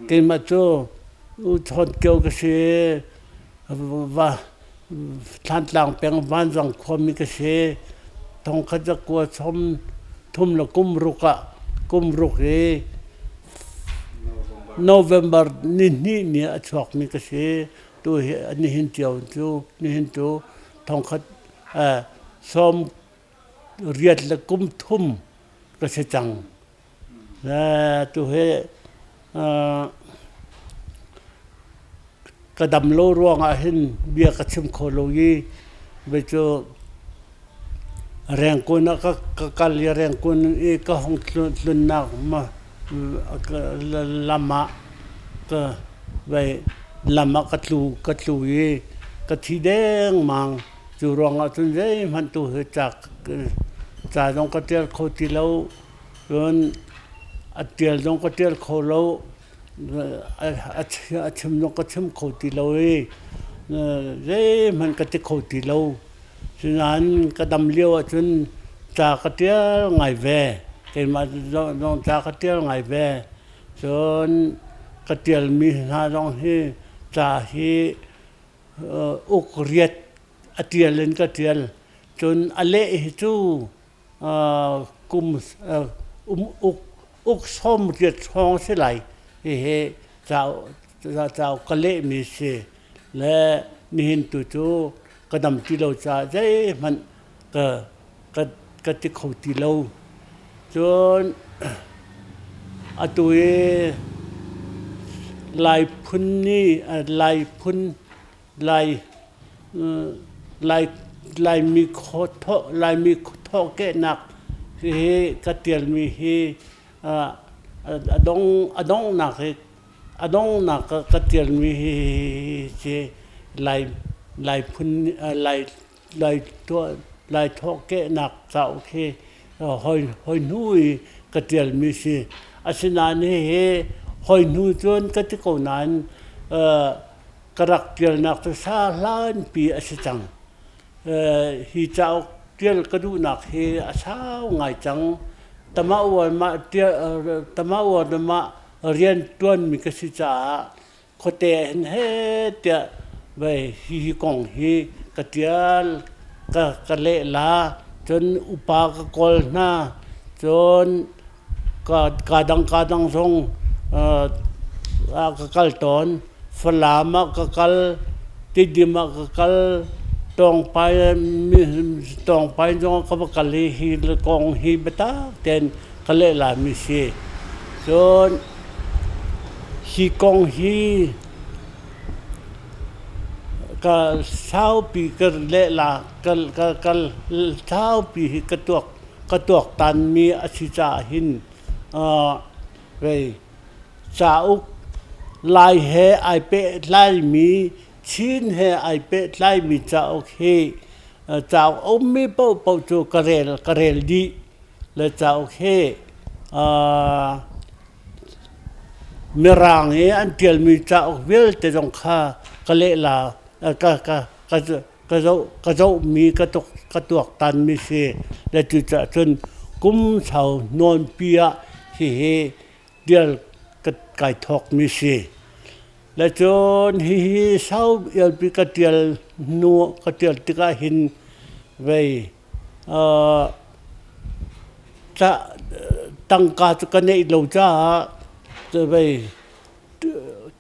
Keimah cu U Chawn Kio ka si. Va Thlantlang peng Vanzang khuami ka si. Thongkhat zakua sawm thum le kum ruk ah kum ruk i November ni hnih ni a chuakmi ka si. Tu hi nihin cio cu nihin cu thongkhat sawm riat le kum thum ka si cang. Tu hi ka dam lo ruangah hin bia ka chim kho lo i vei cu Rengkun ah ka kal i Rengkun i ka hung tlunnak lam ah ka vei lam ah ka tlu ka tlu i ka thi dengmang. Cu ruangah cun zeihmanh tu hi ca ca zong ka ṭial kho ti lo. Cun a ṭial zong ka ṭial kho lo. A chim zong ka chim kho ti lo i zeihmanh ka ti kho ti lo. Cunain ka dam lio ahcun ca ka ṭial ngai ve. Keimah zong ca ka ṭial ngai ve. Cun ka ṭialmi hna zong hi ca hi uk riat a ṭial in ka ṭial. Cun a leh hi cu kum um uk sawm riat hrawng a si lai. Hihi cauk ka lehmi a si. Le nihin tu cu ka dam ti lo caah zeihmanh ka ka ti kho ti lo. Cun atu i Lai phun nih Lai phun Lai Lai Laimi Laimi thawhkehnak hi ka ṭialmi hi a dong a donghnak hi a donghnak ka ṭialmi hi hi Lai Lai phun Lai Lai thawhkehnak cauk hi hoi hnu i ka ṭialmi si. Asinain hihi hoi hnu cun ka ti ko nain ka rak ṭialnak cu sa hlanpi a si cang. Hi cauk ṭial ka duhnak hi a sau ngai cang. Tama uar mah tama uar mah rian ṭuanmi ka si caah khuate ah hin heh tiah vei hihi kong hi ka ṭial ka ka lehla cun upa ka kawl hna cun ka ka dang ka dang zong ah ka kal tawn Falam ah ka kal Tidim ah ka kal Tawngpai Tawngpai zong ah ka va kal i hi kong hi biatak tein ka lehlami si cun Hi kong hi ka saupi ka lehla ka kal saupi hi ka tuak ka tuaktanmi a si caah hin vei cauk Lai he ai pehtlaimi Chin he ai pehtlaimi cauk hi cauk a ummi paohpaoh cu ka rel ka rel dih le cauk hi Mirang i an ṭialmi cauk vialte zong kha ka lehla ka zohmi ka tuaktanmi si. Le cucaah cun kum sau nawnpi ah hihi ṭial kai thawkmi si. Le cun hihi sau ialpi ka ṭial hnu ka ṭial tikah hin vei Tangka cu ka neih lo caah vei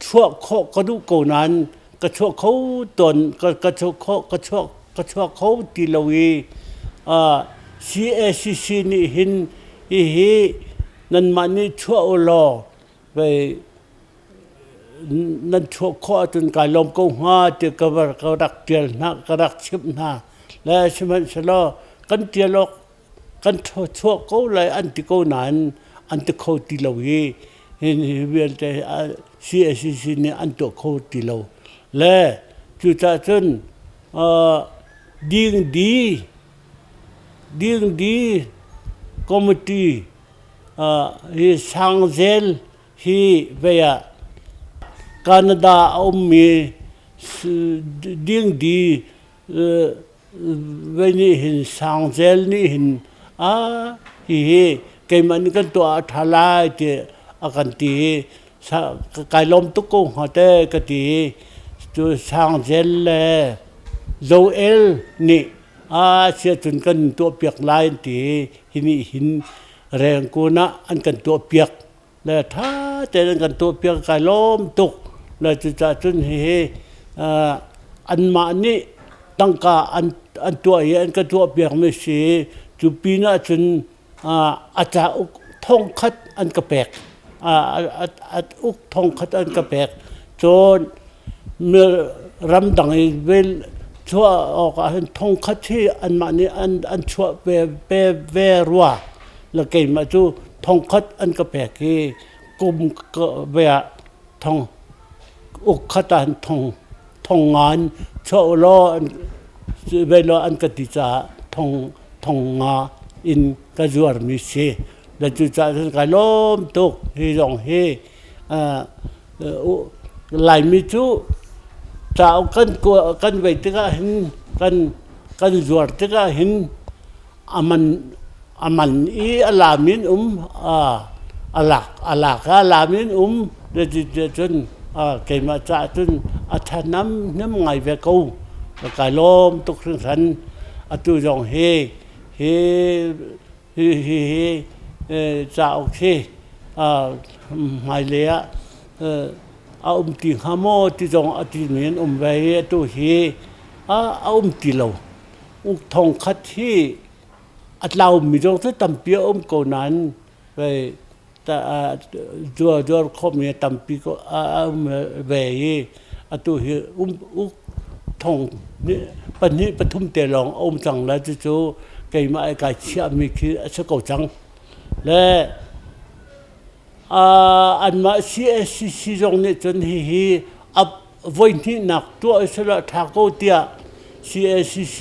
chuah khawh ka duh ko nain ka chuah kho tawn ka chuah khawh ka chuah ka chuah kho ti lo i CACC nih hin hihi nanmah nih chuah u law vei nan chuah khawh ahcun kai lawm ko hnga ti ka ka rak ṭial hna ka rak chimh hna le sihmanhsehlaw kan ṭial awk kan chuah ko lai an ti ko nain an ti kho ti lo i hi vialte CACC nih an tuah kho ti lo le cucaah cun dingdi dingdi committee hi sangzel hi vei ah Canada a ummi dingdi vei nih hin sangzel nih hin a hihi keimah nih kan tuah a ṭha lai ti a kan ti i. Kai lawm tuk ko hnga te ka ti. Cu Sang Zel le Joel nih a sia cun kan tuahpiak lai an ti. Hi nih hin Rengkun ah an kan tuahpiak le ṭha tein an kan tuahpiak kai lawm tuk. Le cucaah cun hihi anmah nih tangka an tuah i an ka tuahpiakmi si. Cu pinah cun a cauk thongkhat an ka pek. A uk thongkhat an ka pek. Cun ramdang i vel chuah awk ah hin thongkhat hi anmah nih an chuah pe ve rua. Le keimah cu thongkhat an ka pek i kum ve ah thong uk khat ah thong thong nga in chuah u law ve law an ka ti caah thong thong nga in ka zuarmi si. Le cucaah cun kai lawm tuk. Hi zong hi Laimi cu cauk kan kan vei tikah hin kan kan zuar tikah hin a man a man i a lam in um a lak a lak a lam in um cun keimah caah cun a ṭhahnem hnem ngai ve ko. Kai lawm tuk hringhran. Atu zong hi hi hi hi cauk hi hmailei ah a um ti hnga maw ti zong a timi an um ve i atu hi a um ti lo. Uk thong khat hi a tlaumi zong cu tampi a um ko nain zuar khawhmi tampi a um ve i atu hi uk thong pahnih pathum te lawng a um cang lai. Cucu keimah i kai chiahmi khi a si ko cang. Le anmah CSCC zong nih cun hihi a voihnihnak tuah sila ṭha ko tiah CSCC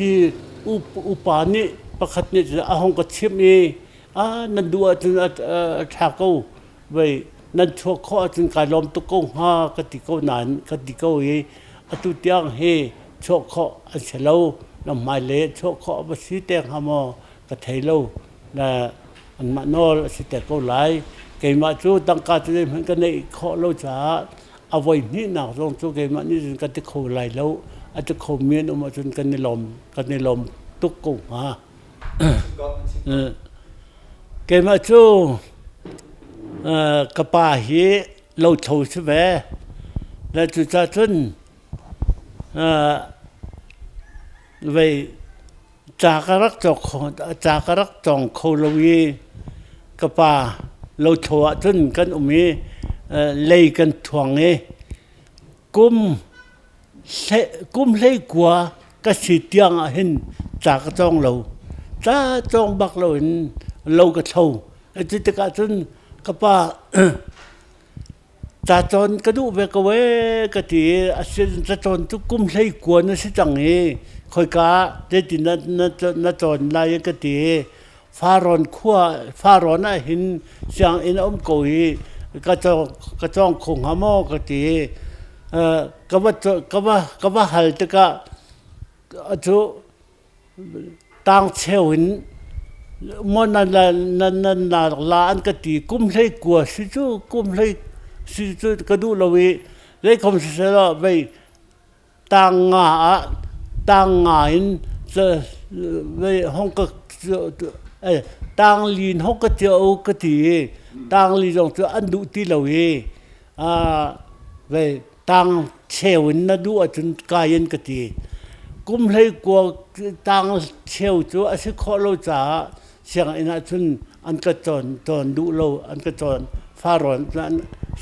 upa nih pakhat nih cun a hung ka chimh i a nan duh ahcun a ṭha ko vei nan chuah khawh ahcun kai lawm tuk ko hnga ka ti ko nain ka ti ko i atu tiang hi chuah khawh an si lo na hmailei chuah khawh a va si te hnga maw ka thei lo na anmah nawl a si te ko lai. Keimah cu tangka cu zeihmanh ka neih khawh lo caah a voi hnihnak zong cu keimah nih cun ka ti kho lai lo. A ti kho mi an um ahcun kan i lawm kan i lawm tuk ko hnga. Keimah cu ka pa hi lothlo si ve. Le cucaah cun vei ca ka rak cawk kho ca ka rak cawng kho lo i ka pa lothlo ah cun kan um i lei kan thuang i kum Kum 19 ka si tiang ah hin ca ka cawng lo. Ca cawng bak loin lo ka thlo. Cu tikah cun ka pa ca cawn ka duh ve ko ee ka ti i asinain cacawn cu kum 19 na si cang i khoika ah zeitin dah na cawn lai ka ti i Farrawn khua Farrawn ah hin sianginn a um ko i ka cawng ka cawng kho hnga maw ka ti i ka va ka va ka va hal tikah cu tangcheu in maw nan nan nan la an ka ti kum 19 si cu kum hlei si cu ka duh lo i zeikhom siseh vei Tang nga ah tang nga in hong ka tang li in hong ka cio ka ti i tang li zong cu an duh ti lo i vei tang cheu in na duh ahcun kai in ka ti. Kum 19 tang cheu cu a si khawh lo caah sianginn ah cun an ka cawn cawn duh lo an ka cawn farrawn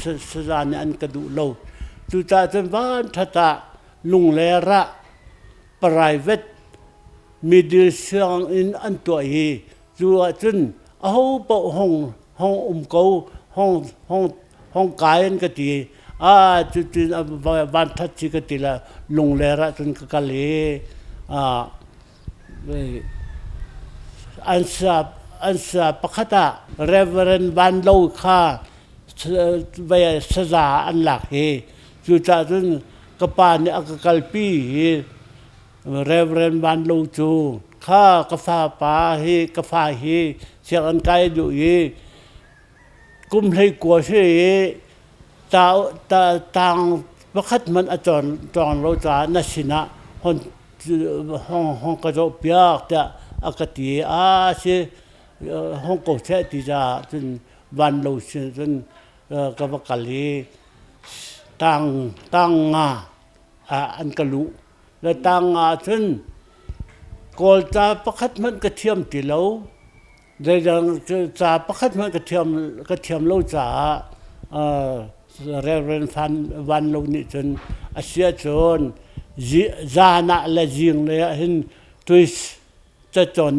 saza nih an ka duh lo. Cucaah cun vanṭhat ah Lungler ah private middle sianginn an tuah i cu ahcun aho paoh hong hong um ko hong hong hong kai an ka ti. Ah cutin vanṭhat si ka ti le Lungler ah cun ka kal i An sa pakhat ah Reverend Van Lo kha saza an lak i cucaah cun ka pa nih a ka kalpi i Reverend Van Lo cu kha ka fapa hi ka fa hi sianginn kai a duh i kum 19 si i. Tang pakhat hmanh a cawng lo caah na sinah hon hong ka zohpiak tiah a ka ti i a si hong ko seh ti caah cun van lo sin cun ka va kal i tang tang nga ah an ka luh. Le tang nga cun Kawlca pakhat hmanh ka thiam ti lo. Zeidang ca pakhat hmanh ka thiam lo caah Reverend Van Lo nih cun a si ahcun zan ah le zinglei ah hin twist cacawn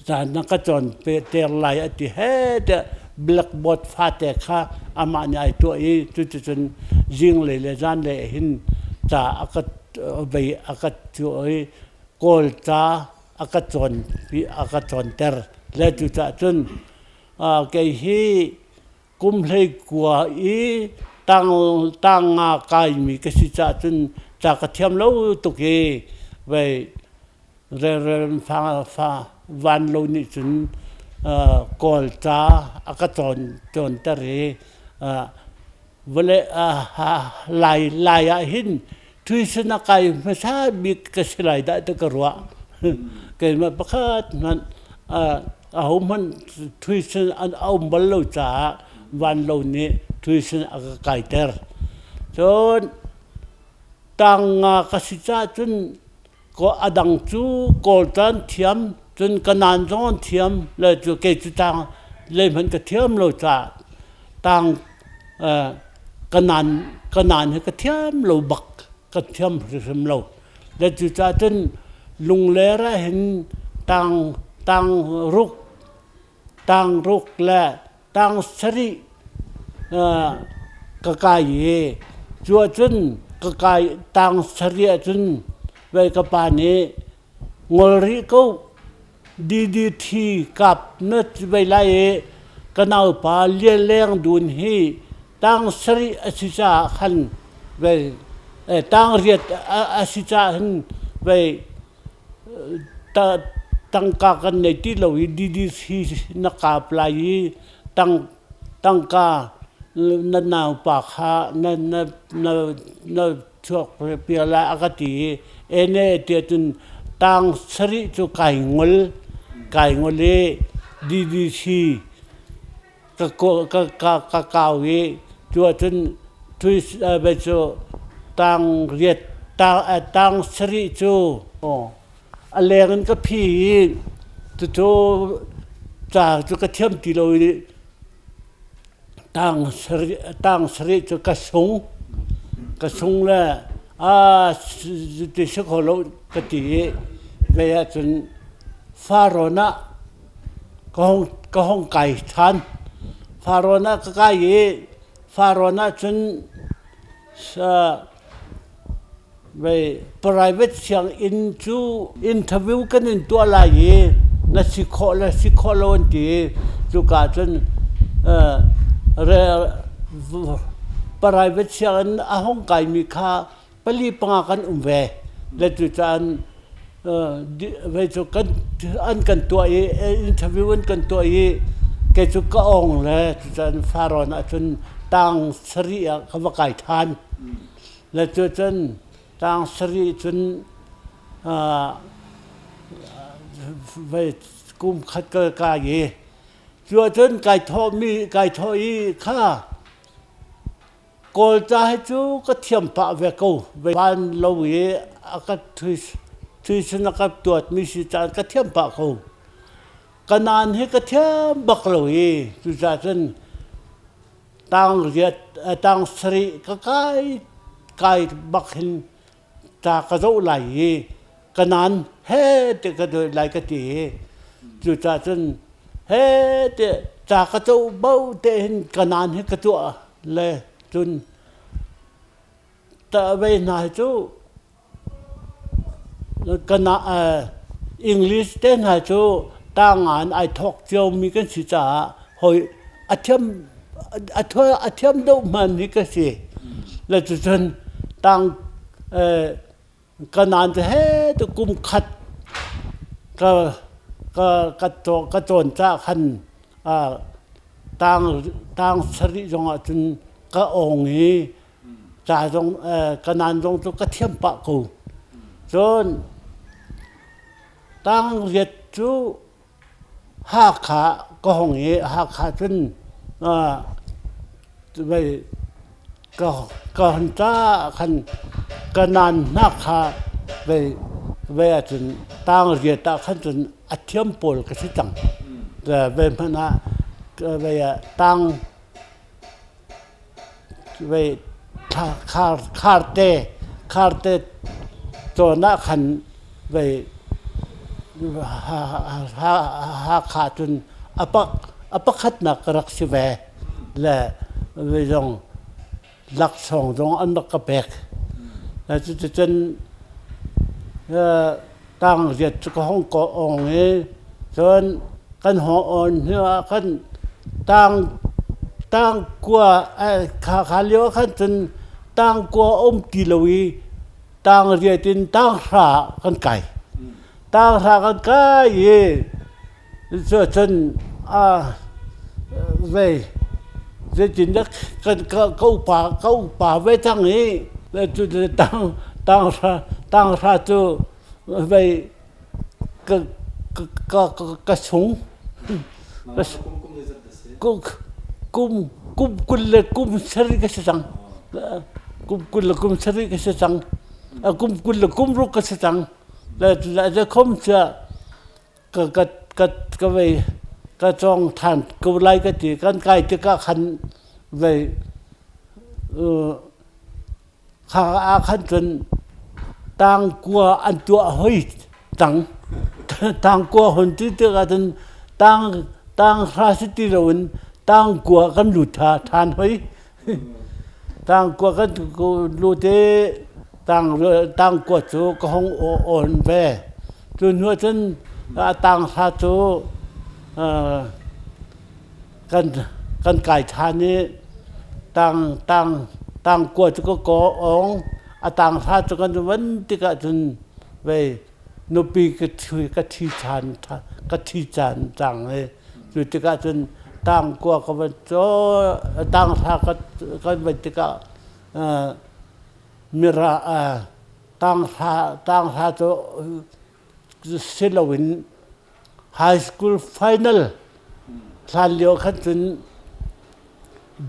zan na ka cawn ter lai a ti he tiah blackboard fate kha amah nih ai tuah i cuticun zinglei le zanlei ah hin ca a ka vei a ka tuah i Kawl ca a ka cawn a ka cawnter. Le cucaah cun kei hi kum 19 i tang tang nga kaimi ka si caah cun ca ka thiam lo tuk i vei Reverend fa fa Van Lo nih cun Kawl ca a ka cawn cawnter i vawlei Lai Lai ah hin tuisun a kai hmasa bik ka si lai dah ti ka ruah. Keimah pakhat hmanh ahohmanh tuisun an um bal lo caah vanlo nih tuisun a ka kaiter. Cun tang nga ka si caah cun a dang cu Kawl ca an thiam, cun kanan zong an thiam le cu kei cu tang zeihmanh ka thiam lo caah tang kanan kanan hi ka thiam lo bak, ka thiam hrimhrim lo. Le cucaah cun Lungler ah hin tang tang ruk tang ruk le tang sarih ka kai i cu ahcun ka kai tang sarih ahcun vei ka pa nih ngol rih ko DDT kap na vei lai i ka naupa Lian Leng Dun hi tang sarih a si caah khan vei tang riat a si caah hin vei tangka kan nei ti lo i DDC na kap lai i tangka na naupa kha na chuak piak lai a ka ti i ene tiah cun tang sarih cu kai ngol kai ngol i DDC ka kau i cu ahcun cu tang riat tang sarih cu a leng in ka phi i cucu ca cu ka thiam ti lo i tang sarih cu ka sung ka sung le a ti si kho lo ka ti i vei ahcun Farrawn ah ka hung kai ṭhan. Farrawn ah ka kai i Farrawn ah cun private sianginn cu interview kan in tuah lai i na si khawh le si khawh lo an ti i cuka cun private sianginn a hung kaimi kha pali panga kan um ve. Le cucaah vei cu kan an kan tuah i interview an kan tuah i kei cu ka ong le cucun Farrawn ah cun tang sarih ah ka va kai ṭhan. Le cucun tang sarih cun vei kum khat ka kai i cu ahcun kai thawhmi kai thawh i kha Kawlca hi cu ka thiam pah ve ko. Van lo i a ka tuisun a ka tuatmi si caan ka thiam pah ko. Ka naan hi ka thiam bak lo i cucaah cun tang riat tang sarih ka kai kai bak hin ca ka zoh lai i ka naan he ti ka doi lai ka ti i cucaah cun he ti ca ka coh bo te hin ka naan hi ka tuah le cun ta vei hna hi cu ka na English te hna cu tangan ai thawk cio mi kan si caah hoi a thiam a thiam deuh hman hi ka si le cucun tang ka naan cu he tu kum khat ka ka ka ka cawn ca khan tang tang sarih zong ah cun. ka awng i ca zong kanan zong cu ka thiam pah ko. Cun tang riat cu Hakha ka hong i Hakha cun ka ka hon ca khan kanan hna kha vei vei ahcun tang riat ah khan cun a thiam pawl ka si cang. Vei hmanh ah vei ah tang vei kharte kharte cawn ah khan vei Hakha cun a pakhatnak ka rak si ve le vei zong laksawng zong an rak ka pek. Cuticun tangriat cu ka hung ka awng i cun kan hung awn hnu ah khan tang tangkua kha lio ah khan cun tangkua a um ti lo i tangriat in tanghra kan kai. Tanghra kan kai i Cuacun vei zeitindah ka upa ka upa ve cang i tang tanghra tanghra cu vei ka ka ka sung. Kum kum 27 ka si cang. Kum 27 ka si cang. Kum 26 ka si cang. Le khom cia ka ka ka ka vei ka cawng than ko lai ka ti. Kan kai tikah khan vei kha ah khan cun tangkua an tuah hoi cang. Tangkua hun ti tikah cun tang tanghra si ti loin tangkua kan lut tha than hoi. Tangkua kan lut i tangkua cu ka hung awn ve. Cu hnu ah cun tanghra cu kan kan kai ṭhan i tang tang tangkua cu ka kaw awng. A tanghra cu kan van tikah cun vei nupi ka ṭhi ṭhan ka ṭhi caan cang i cu tikah cun tangkua ka van caw tanghra kan van tikah mira tanghra tanghra cu si loin high school final hlan lio khan cun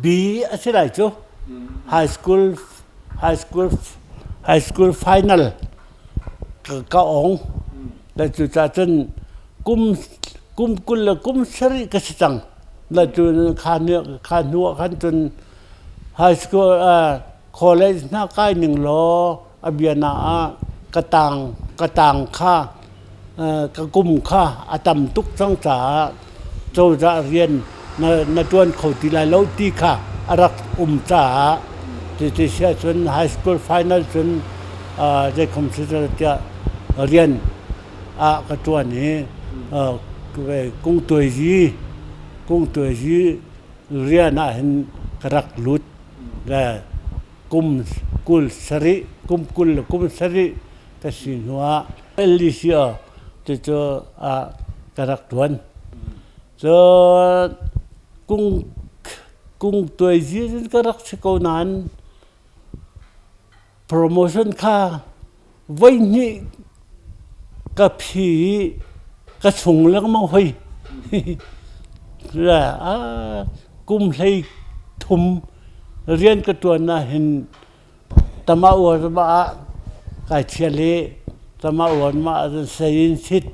B a si lai cu. High school high school high school final ka ong. Le cu ca cun kum kum 20 le kum 7 ka si cang. Le cu kha kha hnu ah khan cun high school college hna kai ning law a biana ah ka tang ka tang kha ka kum kha a tam tuk cang caah cozah rian na na ṭuan kho ti lai lo ti kha a rak um caah cuti si ahcun high school final cun zeikhom si tiah rian ah ka ṭuan i kungtuaizi kungtuaizi rian ah hin ka rak lut le kum 27 kum 20 le kum 7 ka si hnu ah LDC cucu ah ka rak ṭuan. Cun kung kung tuaizi in ka rak si ko nain promotion kha voihnih ka phi i ka sung lengmang hoi. Kum 13 rian ka ṭuan ahhin tama uar ah kai ṭhial i tama uar mah ahcun sayin sit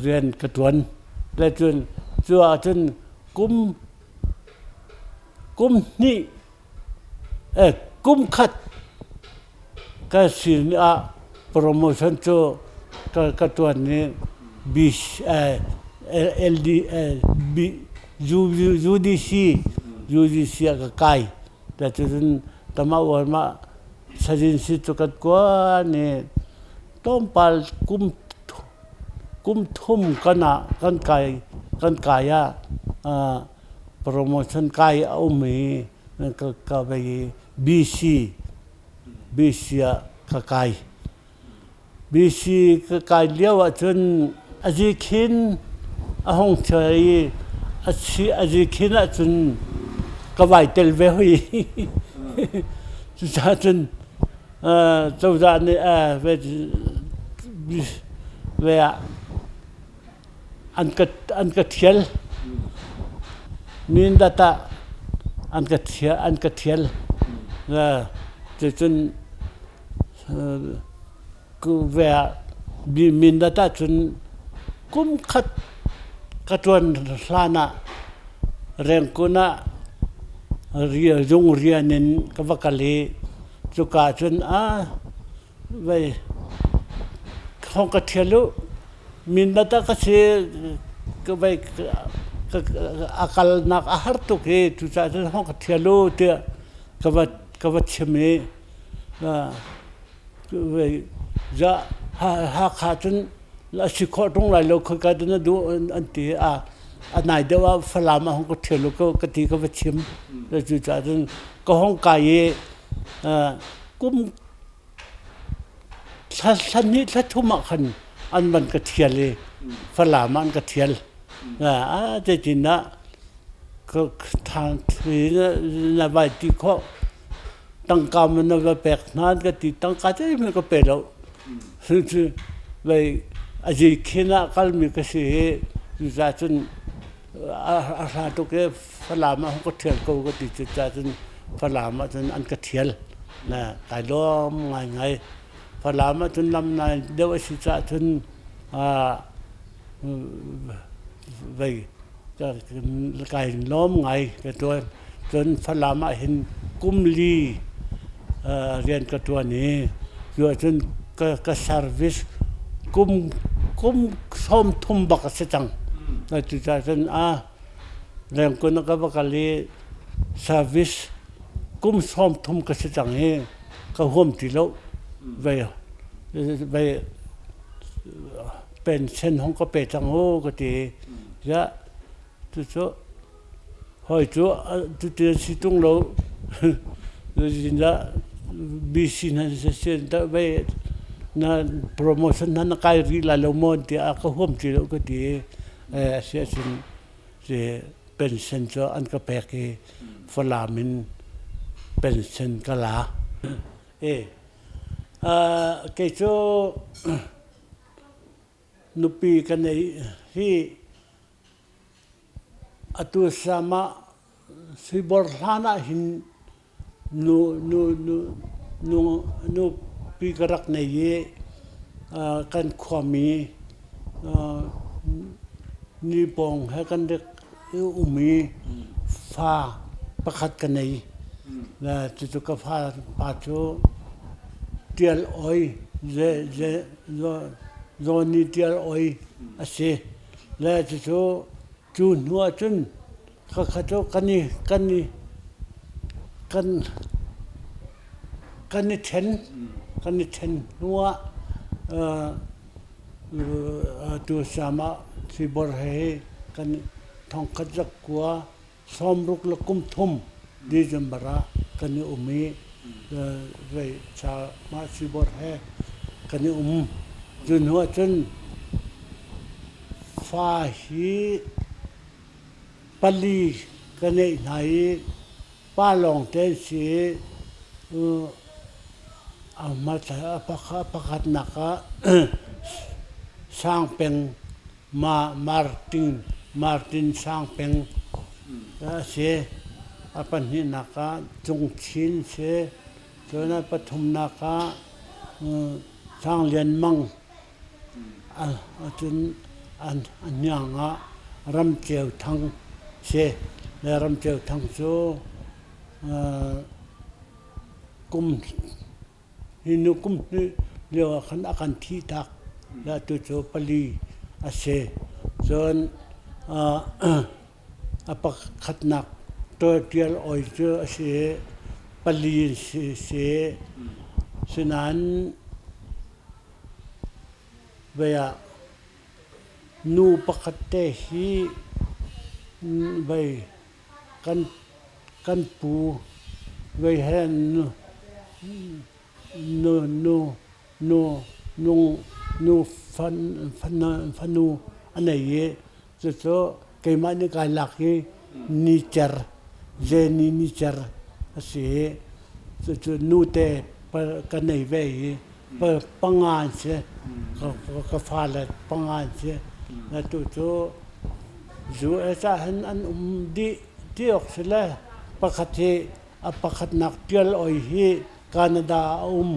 rian ka ṭuan. Le cun cu ahcun kum kum hnih Kum khat ka sin ah promotion cu ka ṭuan i LD, UDC, UDC ah ka kai. Cuticun tama uar mah sazinsi cu kan kuan i tlawmpal kum kum thum kan ah kan kai kan kai ah promotion kai a um i ka vei BC BC ah ka kai. BC ka kai lio ahcun azikhin a hung ṭhia i azikhin ahcun Ka vai tel ve hoi. Cucaah cun cozah nih ve ah an ka thial. Mindat ah an ka thial. Cucun ve ah Mindat ahcun kum khat ka ṭuan hlan ah Rengkun ah zung rian in ka va kal i cuka ahcun vei hong ka ṭhial u. Mindat ah ka si vei a kalnak a har tuk i cucaah cun hong ka ṭhial u tiah ka va chim i Hakha cun a si khawh ṭung lai lo khoika dah na duh an ti i a nai deuh ah Falam ah hung ka ṭhial u ka ti ka va chim. Cucaah cun ka hung kai i kum thla hnih thla thum ah khan an van ka ṭhial i Falam ah an ka ṭhial. Zeitindah na vai ti khawh? Tangka maw na va pek hna an ka ti. Tangka zeihmanh ka pe lo. Cucu vei a zikhin ah kalmi ka si i cucaah cun a hra tuk i Falam ah hung ka ṭhial ko ka ti. Cucaah cun Falam ah cun an ka ṭhial. Kai lawm ngaingai. Falam ah cun lam nai deuh a si caah cun vei kai lawm ngai ka ṭuan. Cun Falam ah hin kum li rian ka ṭuan i cu ahcun ka service kum 30 bak a si cang. Cucaah cun Rengkun ah ka va kal i service kum 30 ka si cang i ka huam ti lo. Vei pension hong ka pe cang u ka ti. Tiah cucu hawi cu cuti an si ṭung lo. Zeitindah BC hna vei na promotion hna na kai rih lai lo maw tiah ka huam ti lo ka ti i a si ahcun pension cu an ka pek i Falam in pension ka la. Kei cu nupi ka neih hi atu sam ah Suibor hlan ah hin nupi ka rak nei i kan khuami nipawng he kan rak i um i fa pakhat ka nei. Cucu ka fa cu Ṭial Oi, Johnny Ṭial Oi a si. Le cucu cu hnu ahcun khakha cu kan i kan i kan kan i ṭhen kan i ṭhen hnu ah tu siam ah Sibor he kan thongkhat zakua 60 le kum thum December ah kan i um i vei cha mah Sibor he kan i um. Cu hnu ahcun fa hi pali ka neih hna i pa lawngte an si i a pakhatnak ah Sangpeng Martin Martin Sangpeng a si. A pahnihnak ah Cung Chin si. Cun a pathumnak ah Sang Lian Mang. Cun a hniang ah Ram Ceu Thang si. Le Ram Ceu Thang cu kum hi nu kum hnih lio ah khan a kan thihtak. Atu cu pali a si. Cun a pakhatnak ṭial oi cu a si i pali si si. Sinain vei ah nu pakhat te hi vei kan pu vei he nu fanu a nei i cucu keimah nih kai lak i ni cer. Jenny Nicer a si i cucu nute ka nei ve i panga an si. Ka fale panga an si. Atu cu US ah hin an um dih ti awk si le pakhat hi a pakhatnak ṭial oi hi Canada ah a um.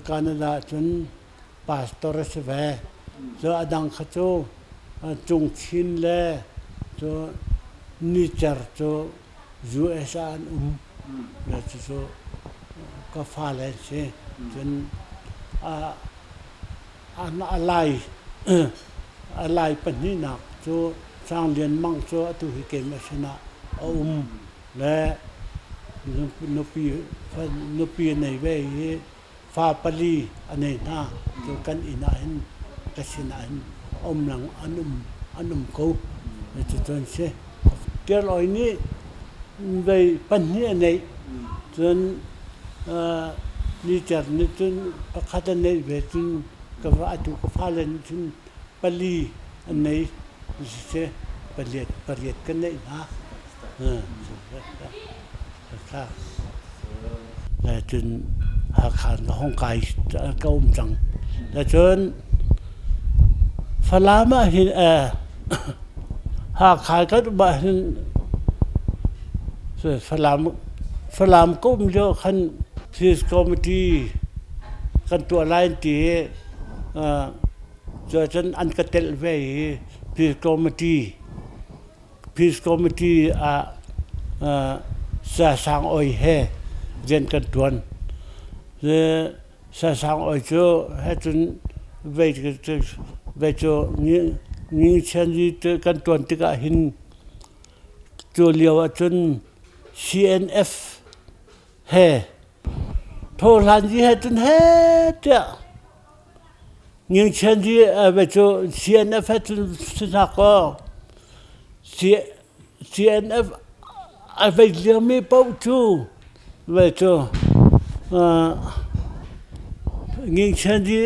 Canada ah cun pastor a si ve. Cu a dang kha cu Cungchin le cu Nicer cu US ah an um. Le cucu ka fale an si. Cun a lai a lai pahnihnak cu Sang Lian Mang cu atu hi keimah sinah a um le nupi nupi a nei ve i fa pali a nei hna. Cu kan inn ah hin ka sinah hin um lang an um an um ko. Cucu an si. Tial Oi nih vei pahnih a neih. Cun Nicer nih cun pakhat a neih ve cun ka atu ka fale nih cun pali an nei. Siseh paliat pariat kan neih hna. Cun Hakha ka hong kai ka um cang. Cun Falam ah hin Hakha kan um ah hin Falam Falam ka um lio khan Peace Committee kan tuah lai an ti i cuacun an ka telh ve i Peace Committee Peace Committee ah Sasang Oi he rian kan ṭuan. Sasang Oi cu he cun vei cu ngingchianzi kan ṭuan tikah hin cu lio ahcun CNF he thohlanzi he cun heh tiah Ngingchianzi cu CNF he cun si hna kaw CNF a vei liomi paoh cu vei cu Ngingchianzi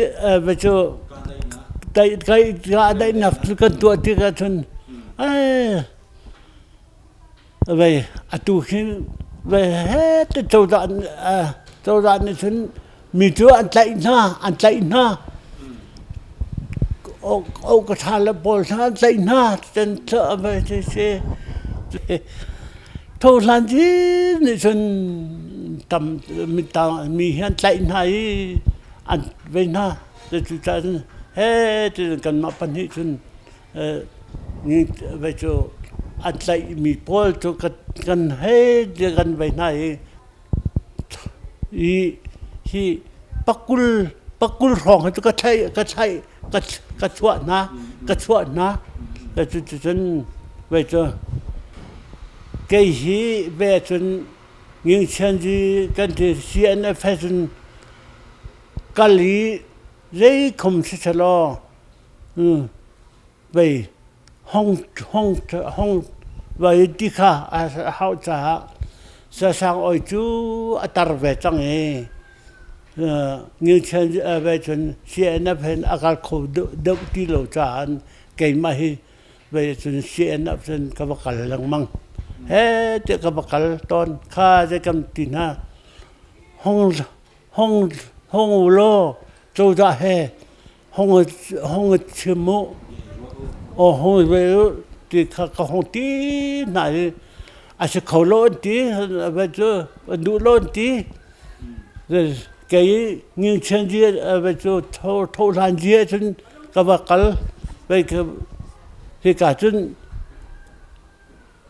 vei cu daihnak cu kan tuah tikah cun Vei atu khi vei he te cozah cozah nih cun mi cu an tlaih hna an tlaih hna o ka tha le pawl hna an tlaih hna ten vei si si tho hlan ci nih cun tam mi mi hi an tlaih hna i an vei hna cucaah cun he ti kanmah pahnih cun Vei cu an tlaihmi pawl cu kan hei kan vei hna i hi pakul pakul hrawng hi cu ka thlaih ka thlaih ka chuah hna ka chuah hna. Cuticun vei cu kei hi ve cun Ngingchianzi kan ti CNF he cun kal i zeikhom siselaw Vei hong hong hong vei ti kha a hauh caah Sasang oi cu a tar ve cang i Ngilchen ve cun CNF hin a kal kho deuh ti lo caah keimah hi vei cun CNF cun ka va kal lengmang. He tiah ka va kal tawn kha zei kam ti hna hong hong hong u law cozah he hong hong chim u aw hong ve u ti kha ka hong ti hna i a si kho lo an ti va cu an duh lo an ti kei ngingchian ji va cu tho tho hlan ji cun ka va kal vei ka hika cun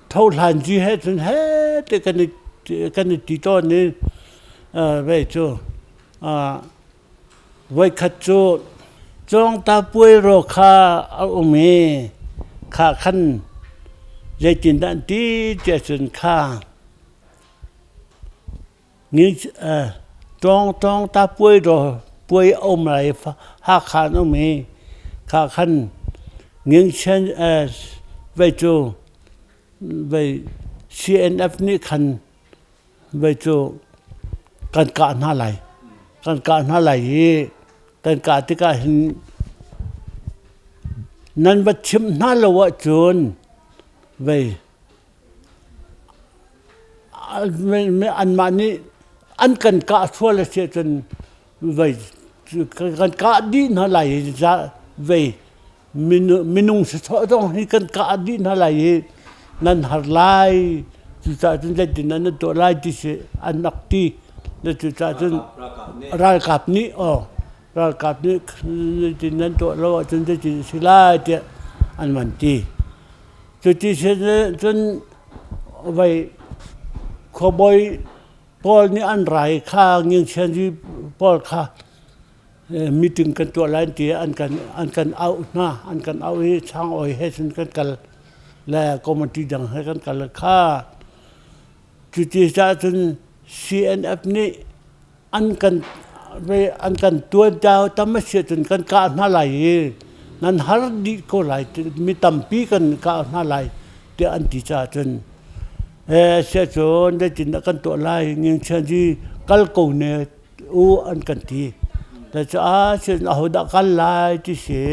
tho hlan ji he cun he te kan i kan i ti tawn i vei cu Voikhat cu Cawngta puairaw kha a um i kha khan zeitindah an ti tiah cun kha Cawngta puairaw puai a um lai i Hakha an um i kha khan Ngingchian vei cu vei CNF nih khan Vei cu kan kah hna lai. Kan kah hna lai i kan kah tikah hin nan va chimh hna lo ahcun vei Anmah nih an kan kah sual a si ahcun vei kan kah dih hna lai i vei minung sawsawh zong hi kan kah dih hna lai i nan har lai. Cucaah cun zeitin dah nan tuah lai ti si an rak ti. Cucaah cun ralkap nih aw ralkap nih zeitin nan tuah lo ahcun zeitin a si lai tiah an van ti. Cuti si cun vei khuabawi pawl nih an rai kha Ngiangchianzi pawl kha meeting kan tuah lai ti an kan an kan auh hna. An kan auh i Changawi he cun kan kal le committee dang he kan kal kha. Cuti caah cun CNF nih an kan an kan tuan tam a si ahcun kan kah hna lai i nan har dih ko lai, mi tampi kan kah hna lai tiah an ti caah cun siahcun zeitindah kan tuah lai, Ngiangchianzi kal ko ne u an kan ti. Cucaah ahodah kal lai ti si.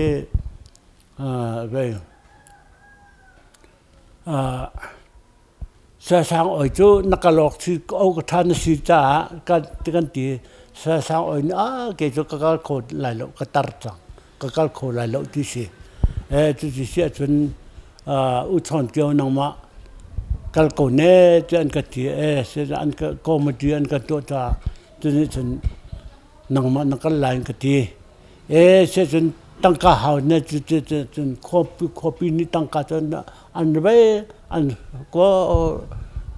Saisang oi cu na kalawk si o ka ṭha na si caah kan kan ti. Saisang oi nih ah kei cu ka kal kho lai lo, ka tar cang, ka kal kho lai lo ti si. Cuti si ahcun U Chawn Kio nangmah kal ko ne tiah an ka ti. An ka committee an kan tuah caah cunih cun nangmah na kal lai an ka ti. Cun tangka hau ne cun khuapi nih tangka cun an vei an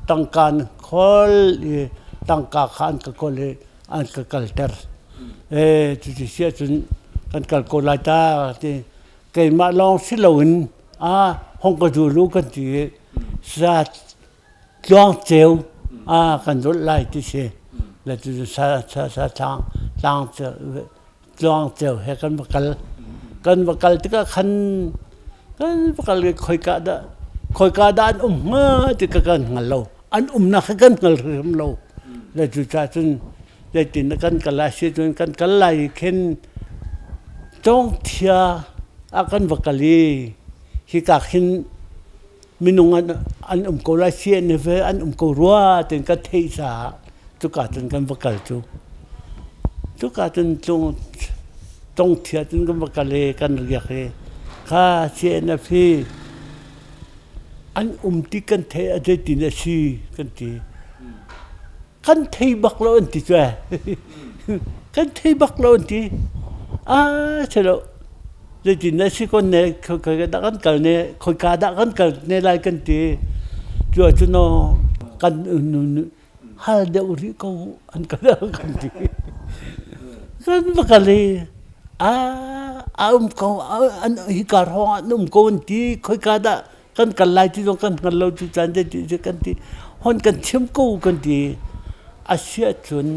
tangka an khawl i tangka kha an ka kawl i an ka kalter. Cuti si ahcun kan kal ko lai ta ti. Keimah lawng si loin a hong ka zul u kan ti i sa tluang ceu a kan zulh lai ti si. Le cu sa sa sa tlang tlang tluang ceu he kan va kal. Kan va kal tikah khan kan va kal i khoika dah khoika dah an um hnga ti ka kan hngal lo. An umnak kha kan hngal hrim lo. Le cucaah cun zeitin dah kan kal lai si cun kan kal lai i khin Cawngthia ah kan va kal i hika khin minung an, an um ko lai, CNF an um ko rua ti'n ka theih caah cuka cun kan va kal cu. Cuka cun tlung Cawngthia cun kan va kal i kan riak i kha CNF hi an um ti kan theih a zeitin a si kan ti. Kan thei bak lo an ti cu. Kan thei bak lo an ti. Ah chelo zeitin na si kon ne, khoi dah kan kal ne, khoika dah kan kal ne lai kan ti. Cu ahcun no kan hal deuh rih ko an kan kan ti. Kan va kal i a a um ko an hika hrawng an um ko an ti, khoika dah kan kal lai ti zong kan hngal lo cu caan te ti kan ti, hon kan chim ko kan ti. A si ahcun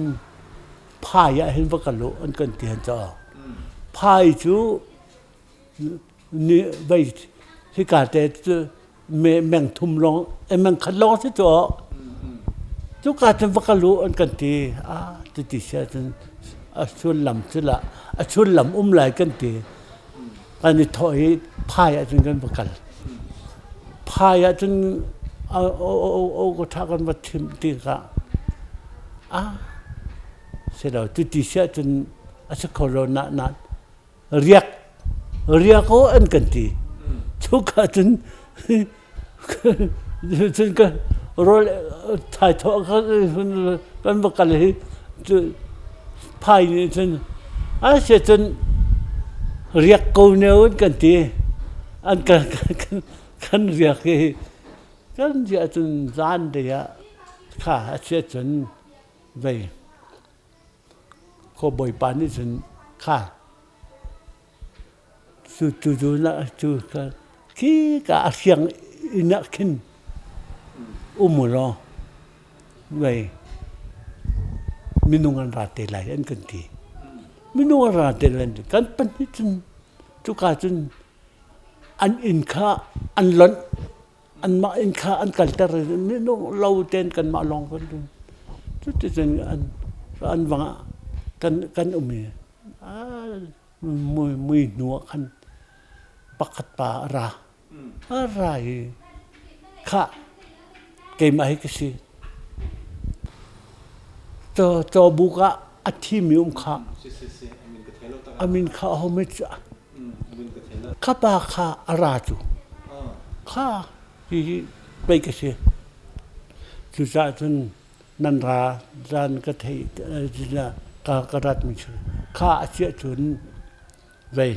phai ah hin va kal u an kan ti han caw. Phai cu ni vei hika te cu meng thum lawng meng khat lawng si cu cuka cun va kal u an kan ti. A cuti si ahcun a sullam cu la a sullam um lai kan ti. Kan i thawh i phai ahcun kan va kal. Phai ahcun o ka ṭha kan va thim tikah a si lo, cuti si ahcun a si kho lo na na riak riak aw an kan ti. Cuka cun cun ka rawl thaithawh kan va kal hi phai nih cun a si cun riak ko ne an kan ti. An kan kan riak i kan riah cun zan dei ah kha a si cun vei khuabawi pa nih cun kha Cu cu khika a siang inn ah khin um u law vei minung an ra te lai an kan ti. Minung an ra te lai kan pahnih cun cuka cun an inn kha an lonh, anmah inn kha an kalter i minung lo tein kanmah lawng kan um. Cuticun an an vang ah kan kan um i mui hnu ah khan pakhat pa a ra. A ra i, "Khah, keimah hi ka si. Cawbuk ah a thimi um kha. A min kha aho mit kha pa kha a ra cu. Kha hihi pei ka si. Cucaah cun nan ra zan ka thei ka ka rat mi cu kha a chiah cun vei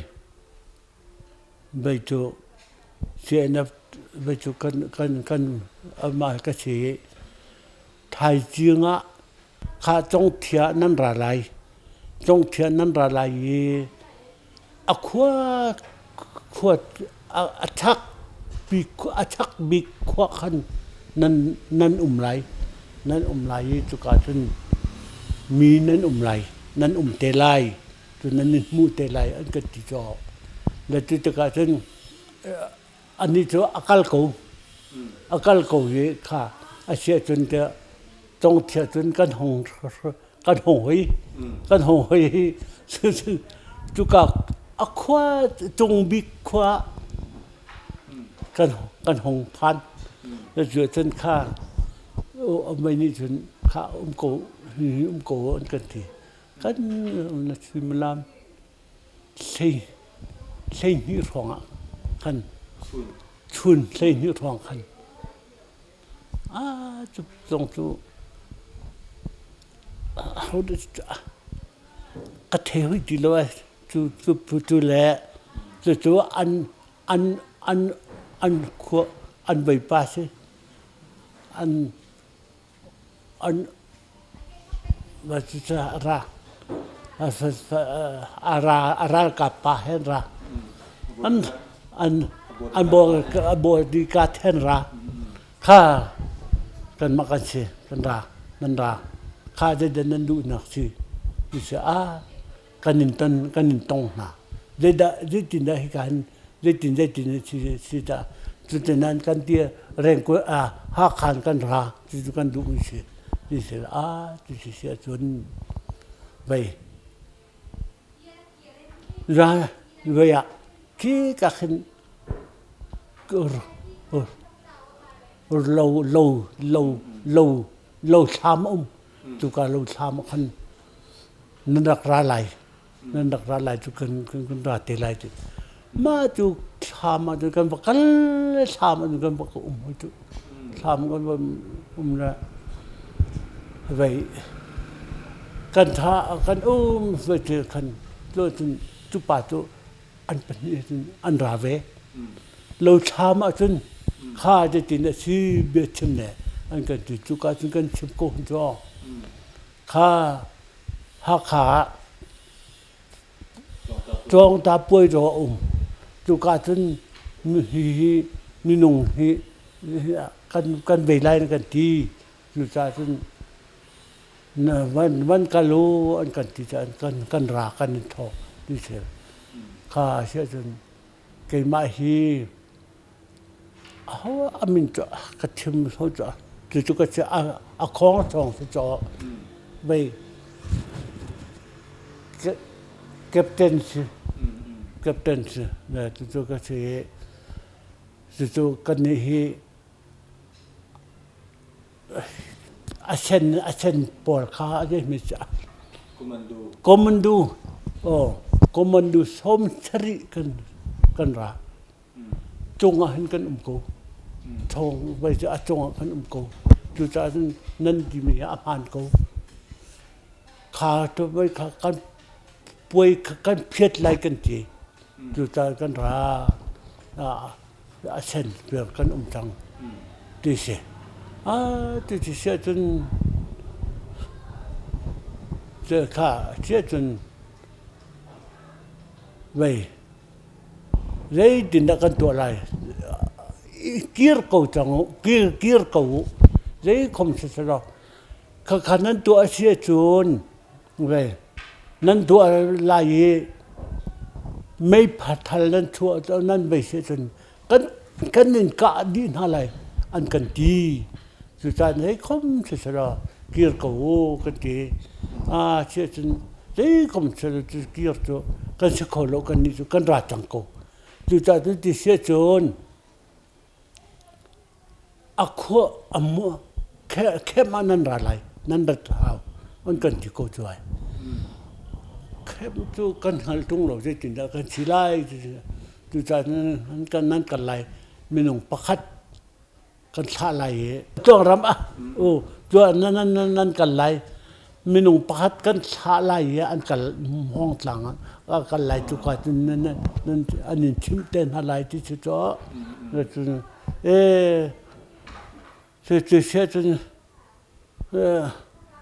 vei cu CNF vei cu kan kan kan amah ka si i thaizing ah kha congthia nan ra lai congthia nan ra lai i a khua khua a chak bik a chak bik khua khan nan nan um lai nan um lai i cuka cun mi nan um lai nan um te lai cun nan in hmuh te lai an kan ti caw le cu tikah cun anih cu a kal ko a kal ko i kha a si ahcun tiah congthia cun kan hong kan hong hoi kan hong hoi hi cuka a khua cung bik khua kan kan hong phan cu cun kha mei nih cun kha um ko um ko an kan ti kan na suimilam 12 hrawng ah khan chun 12 hrawng khan ah cu zong cu ka thei hoi ti lo ai cu cu cu le cucu an an an an khua an veipa si an an a ralkap pa he an ra. An an an bodyguard he an ra. Kha kanmah kan si kan ra nan ra. Kha zeidah nan duhnak si? Ti si ah kan in ton kan in tong hna. Zeidah zeitindah hika hin zeitin zeitin si si dah cutin an kan ti rengku ah Hakha kan ra cucu kan duhmi si ti si ah ti si si ahcun vei ra vei ah khi ka khin lo lo lo lo lo thlam um tuka lo thlam khan nan rak ra lai nan rak ra lai cu kan kan ra te lai ti mah cu thlam ah cun kan va kal thlam ah cun kan va um hoi cu thlam kan va um le vei kan tha kan um ve ti khan lo cun cu pa cu an pahnih cun an ra ve lo thlam ah cun kha ti tin a si bia chim le an kan ti cu ka cun kan chim ko hun cu Kha Hakha ah Tlawngta puai raw a um. Cuka cun hihi minung hi kan kan vei lai kan ti. Cucaah cun van van kal u an kan ti caah kan kan ra kan in thawk ti si. Kha a si ahcun keimah hi Aho a min cu ka chim ho cu cucu ka si a khawng thawng si caw vei captain si captain si cucu ka si cucu kannih hi a sen a sen pawl kha a mi si commando oh commando som sarih kan kan ra Cung ah hin kan um ko. Thawng vai cu a cung ah kan um ko. Cucaah cun nan timi hi a hmaan ko. Kha tu vai kha kan puai kha kan phiat lai kan ti. Cucaah kan ra a sen piar kan um cang ti si. Ah ti si ahcun kha si ahcun vei Zeitindah kan tuah lai? Kir ko cang u, kir, kir ko u. Zeikhom siselaw, khakha nan tuah a si ahcun ve nan tuah lai i meipha thal nan chuah nan bei si ahcun kan kan in kah dih hna lai an kan ti. Cucaah zeikhom siselaw kir ko u kan ti. Ah si ahcun zeikhom siselaw cu kir cu kan si kho lo kannih cu kan ra cang ko. Cucaah cu ti si ahcun a khua a khem ah nan ra lai nan rat hau. An kan ti ko cu ai. Khem cu kan hngal ṭung lo zeitindah kan si lai. Cucaah nan kan nan kal lai minung pakhat kan thlah lai i Tluangram ah u nan nan nan kal lai minung pakhat kan thlah lai i an kal hmawng tlang ah kal lai cu ka cun nan nan an in chimh te hna lai ti cu cun e cu sia cun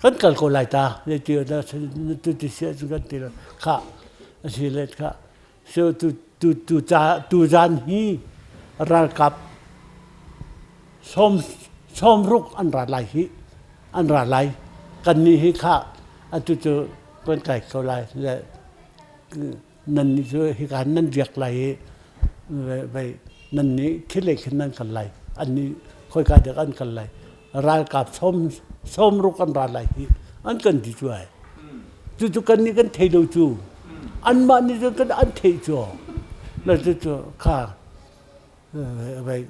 kan kal ko lai ta ti tu ti sia cun kan ti lo kha a si le kha So tu tu tu ca tu zan hi ralkap sawm sawmruk an ra lai hi an ra lai kan nih hi kha atu cu kan kai ko lai le nan nih cu hika nan riak lai i vei nan nih khilei khin nan kal lai an nih khoika dek an kal lai ralkap sawm sawmruk an ra lai hi an kan ti cu ai cucu kan nih kan thei lo cu anmah nih cun kan an theih cu na cucu kha vei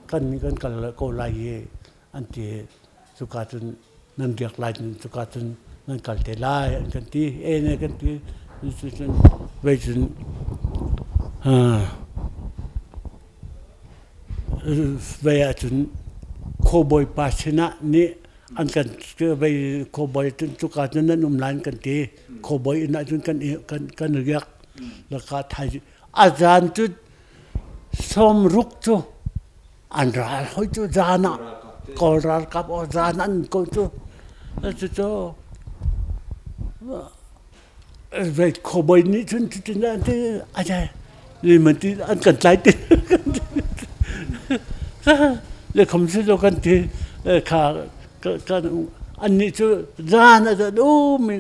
kan nih kan kal ko lai i an ti cuka cun nan riak lai cuka cun nan kal te lai an kan ti e ne kan ti cucun vei cun Vei ahcun khuabawi pa sinah nih an kan vei khuabawi cun cuka cun nan um lai an kan ti. Khuabawi inn ahcun kan kan kan riak. Laka thaizing a zan cu sawmruk cu an ral hoi cu zan ah Kawl ralkap aw zan an ko cu. Cucu Khuabawi nih cun cutin an ti man ti an kan tlai ti le kham si lo kan ti kha kan annih cu zan a zan um i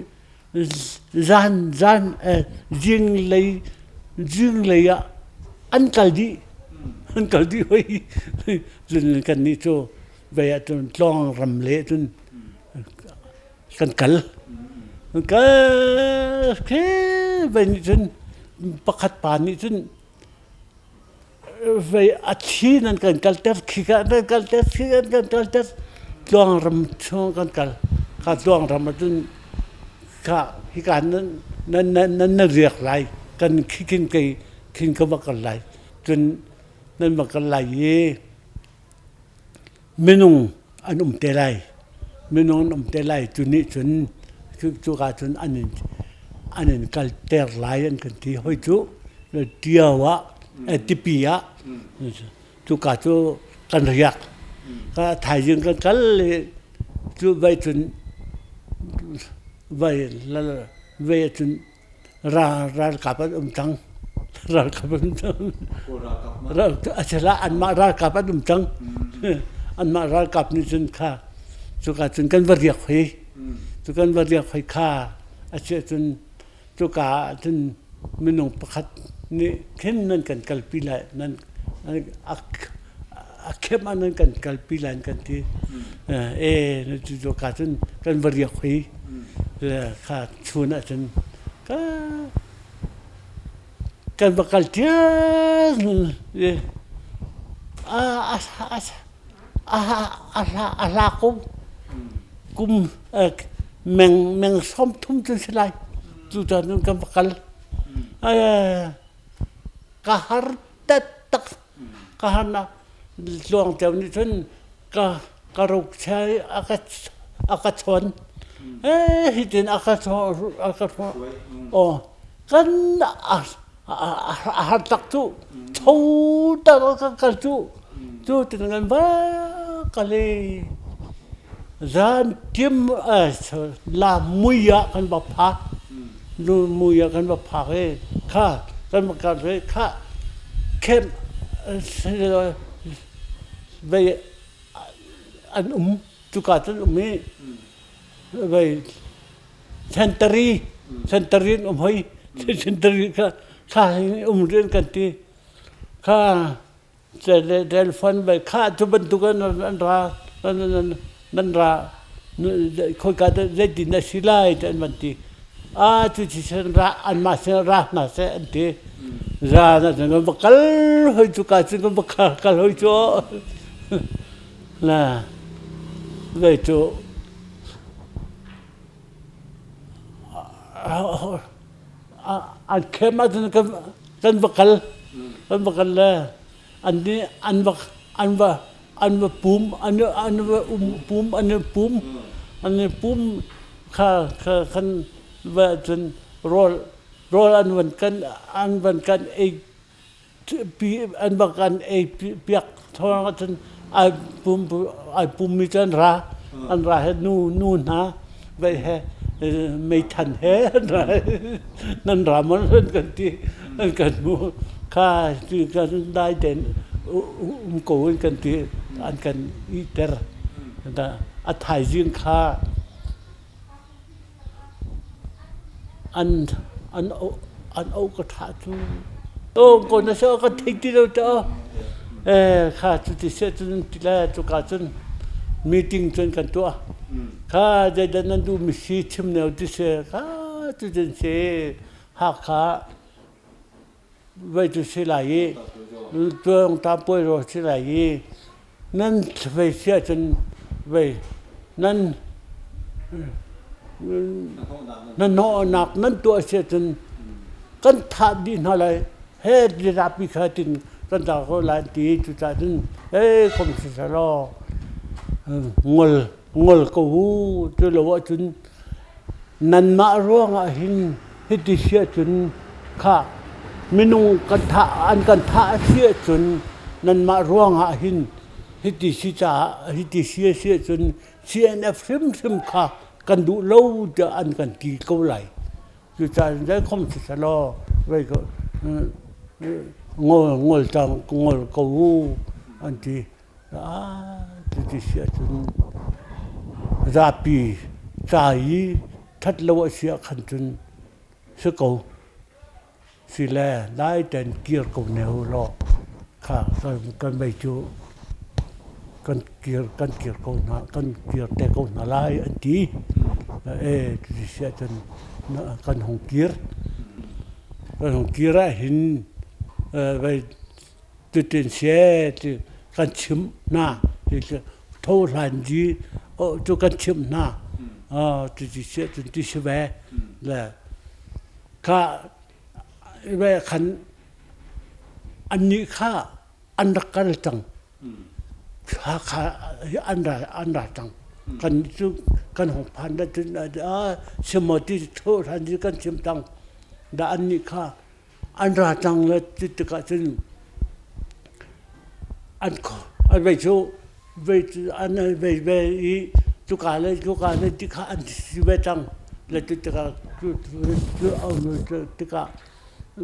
zan zan zinglei zinglei ah an kal dih an kal dih hoi cun kannih cu vei ah cun tlawng ram le cun kan kal. Kan kal khi vei nih cun pakhat pa nih cun vei a thi nan kan kalter khi ka nan kalter khi kan kan kalter tluangram chung kan kal. Kha tluangram ah cun kha hika nan nan nan nan riak lai kan khi khin kei khin ka va kal lai cun nan va kal lai i Minung an um te lai. Minung an um te lai. Cu nih cun cuka cun an in an in kalter lai an kan ti. Hoi cu Tio ah Tipi ah cuka cu kan riak. Ka thaizing kan kal i cu vai cun vai vai cun ralkap an um cang. Ralkap an um cang. Asila anmah ralkap an um cang. Anmah ralkap nih cun kha cuka cun kan va riak hoi. Cu kan va riak hoi kha asiah cun cuka ah cun minung pakhat nih khin nan kan kalpi lai nan a khem ah nan kan kalpi lai kan ti. E cuka cun kan va riak hoi. Kha chun ah cun ka kan va kal ṭial a a hla ko kum meng meng sawm thum cun si lai cu cun kan va kal ka har taktak ka harnak tluang ceu nih cun ka ka rokchia i a ka a ka chawn eh hitin a ka chawn a ka chawn aw kan a a har tak cu tho tak ka kal cu cu tin kan va kal i zan tim la mui ah kan va phak nu mui ah kan va phak i kha kan va kal i kha khem vei an um cuka cun um i vei sentari sentari an um hoi sentari kha kha um rian kan ti kha telephone bai kha cu bantuk an an ra nan ra khoika dah zeitin a si lai ti an van ti a cu ci sen ra anmah sin ra hna seh an ti ra na cun kan va kal hoi cu ka cun kan va kal hoi cu na vei cu. An khem ahcun kan va kal. Kan va kal le an nih an va an va an va pum an an va um pum an i pum an i pum kha kha kan va cun rawl rawl an van kan an van kan ei pi an va kan ei piak thawng ahcun ai pum ai pummi cu an ra an ra he nu nu hna vei he meithan he an ra nan ra maw an kan ti an kan hmu kha ti kan dai tein um ko in kan ti an kan ihter a thaizing kha An an an auh ka thah cu. Aw ko na si ka thei ti lo ta. Eh kha cu ti se cun ti le cuka cun meeting cun kan tuah. Kha zeidah nan duh mi si chim neo ti se kha cu cun si Hakha Voi cu si lai i tuang ta puai ro si lai i nan vei si ahcun vei nan hnahnawhnak nan tuah si ahcun kan thah dih hna lai he zapi kha tin kan ta ko lai an ti cucaah cun hei khom si selaw ngol ngol ko u cu lo ahcun Nanmah ruangah hin hiti si ahcun khah minung kan thah an kan thah a si ahcun nanmah ruangah hin hiti si caah hiti si a si ahcun CNF hrimhrim kha kan duh lo tiah an kan ti ko lai. Cucaah zeikhom si selaw vei ko ngol ngol cang ngol ko u an ti. Cuti si ahcun zapi ca i ṭhat lo a si ahkhan cun si ko. Sile dai tein kir ko ne u law kha kan mei cu kan kir kan kir ko hna kan kir te ko hna lai an ti. E cuti si ahcun kan hung kir. Kan hung kir ahhin vei Cutin she ti kan chimh hna ti tho hlan ji cu kan chimh hna cuti si cun ti si ve le kha ve khan annih kha an rak kal cang kha kha an ra an ra cang kan cu kan hong phan da cun a chim ti tho hlan ji kan chim cang da annih kha An ra cang le ti tikah cun an an vei cu vei cu an vei ve i cuka le cuka le ti kha an si ve cang le ti tikah cu cu cu tikah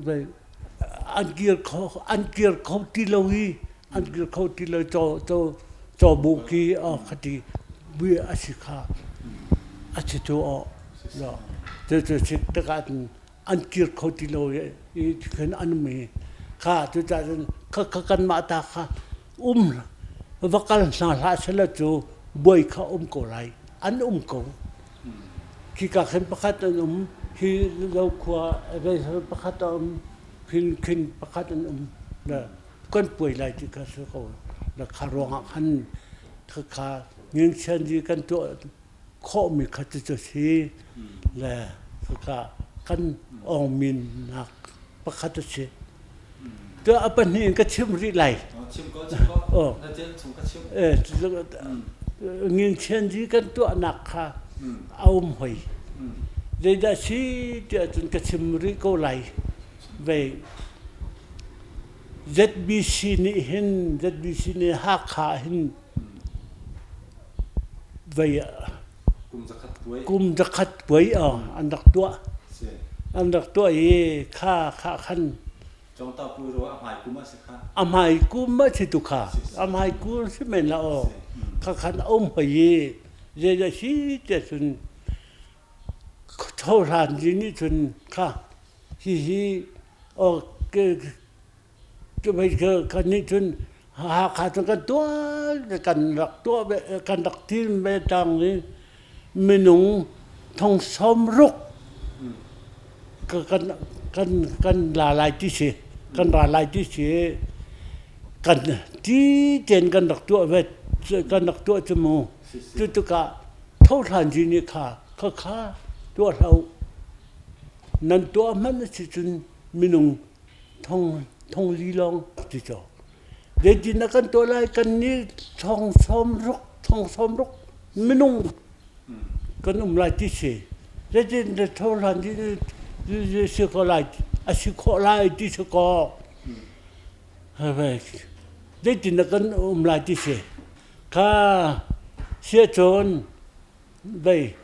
vei an kir kho an kir kho ti lo i an kir kho ti lo caw caw caw bu khi khati bui a si kha a si cu aw cu cu si tikah an kir kho ti lo i khin an um i kha cucaah cun kha kha kanmah ta kha um va kal hna hlah selaw cu buai kha um ko lai an um ko khika khin pakhat an um hi lo khua pakhat a um khin khin pakhat an um le kan puai lai ti kha si ko le kha ruangah khan kha kha ngengchian di kan tuah khawhmi kha cucu a si le khaka kan awngminnak pakhat a si. Tuah a pahnih in ka chim rih lai. Chim ko, chim ko. Na cel chung ka chim. Nginchian ji kan tuahnak kha a um hoi. Zeidah si tiah cun ka chim rih ko lai. Vei ZBC nih hin ZBC nih Hakha hin Vei kum zakhat puai an rak tuah. An rak tuah i kha kha khan a hmai kum a si tu kha a hmai kum si men la aw kha khan a um hoi i zeidah si tiah cun cohlan nih cun kha hihi aw Kannih cun Hakha cu kan tuah kan rak tuah ve kan rak tim ve tang i minung thong 60 kan kan kan la lai ti si kan ra lai ti si kan ti ten kan rak tuah ve kan rak tuah cu mu cu tikah thohlan ji nih kha kha kha tuah hlah u. Nan tuah hmanh a si cun minung thong thong li lawng ti caw. Zeitin a kan tuah lai kan nih thong 60 thong 60 minung kan um lai ti si. Zeitin na tho hlan ti si ko lai a si khawh lai ti si kaw. Zeitin na kan um lai ti si. Kha siacun vei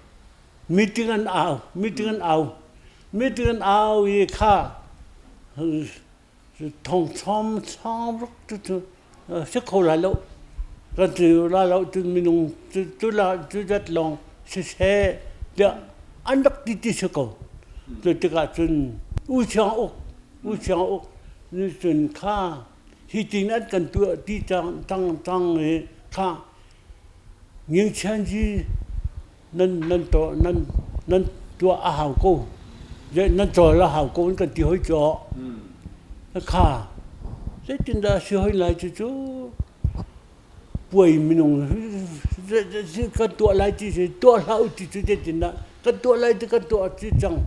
meeting an au meeting an au meeting an au i kha thong chom chom ruk cu cu si kho lai lo kan ti lai lo cun minung cu la cu zat lawng siseh tiah an rak ti ti si ko. Cu tikah cun U Siang Uk U Siang Uk nih cun kha hi tin an kan tuah ti cang cang cang i kha Ngingchianzi nan nan to nan nan tuah a hau ko nan cawl a hau ko an kan ti hoi cu kha zeitindah a si hoi lai cucu puai minung kan tuah lai ti si tuah hlah u ti cu zeitindah kan tuah lai ti kan tuah ti cang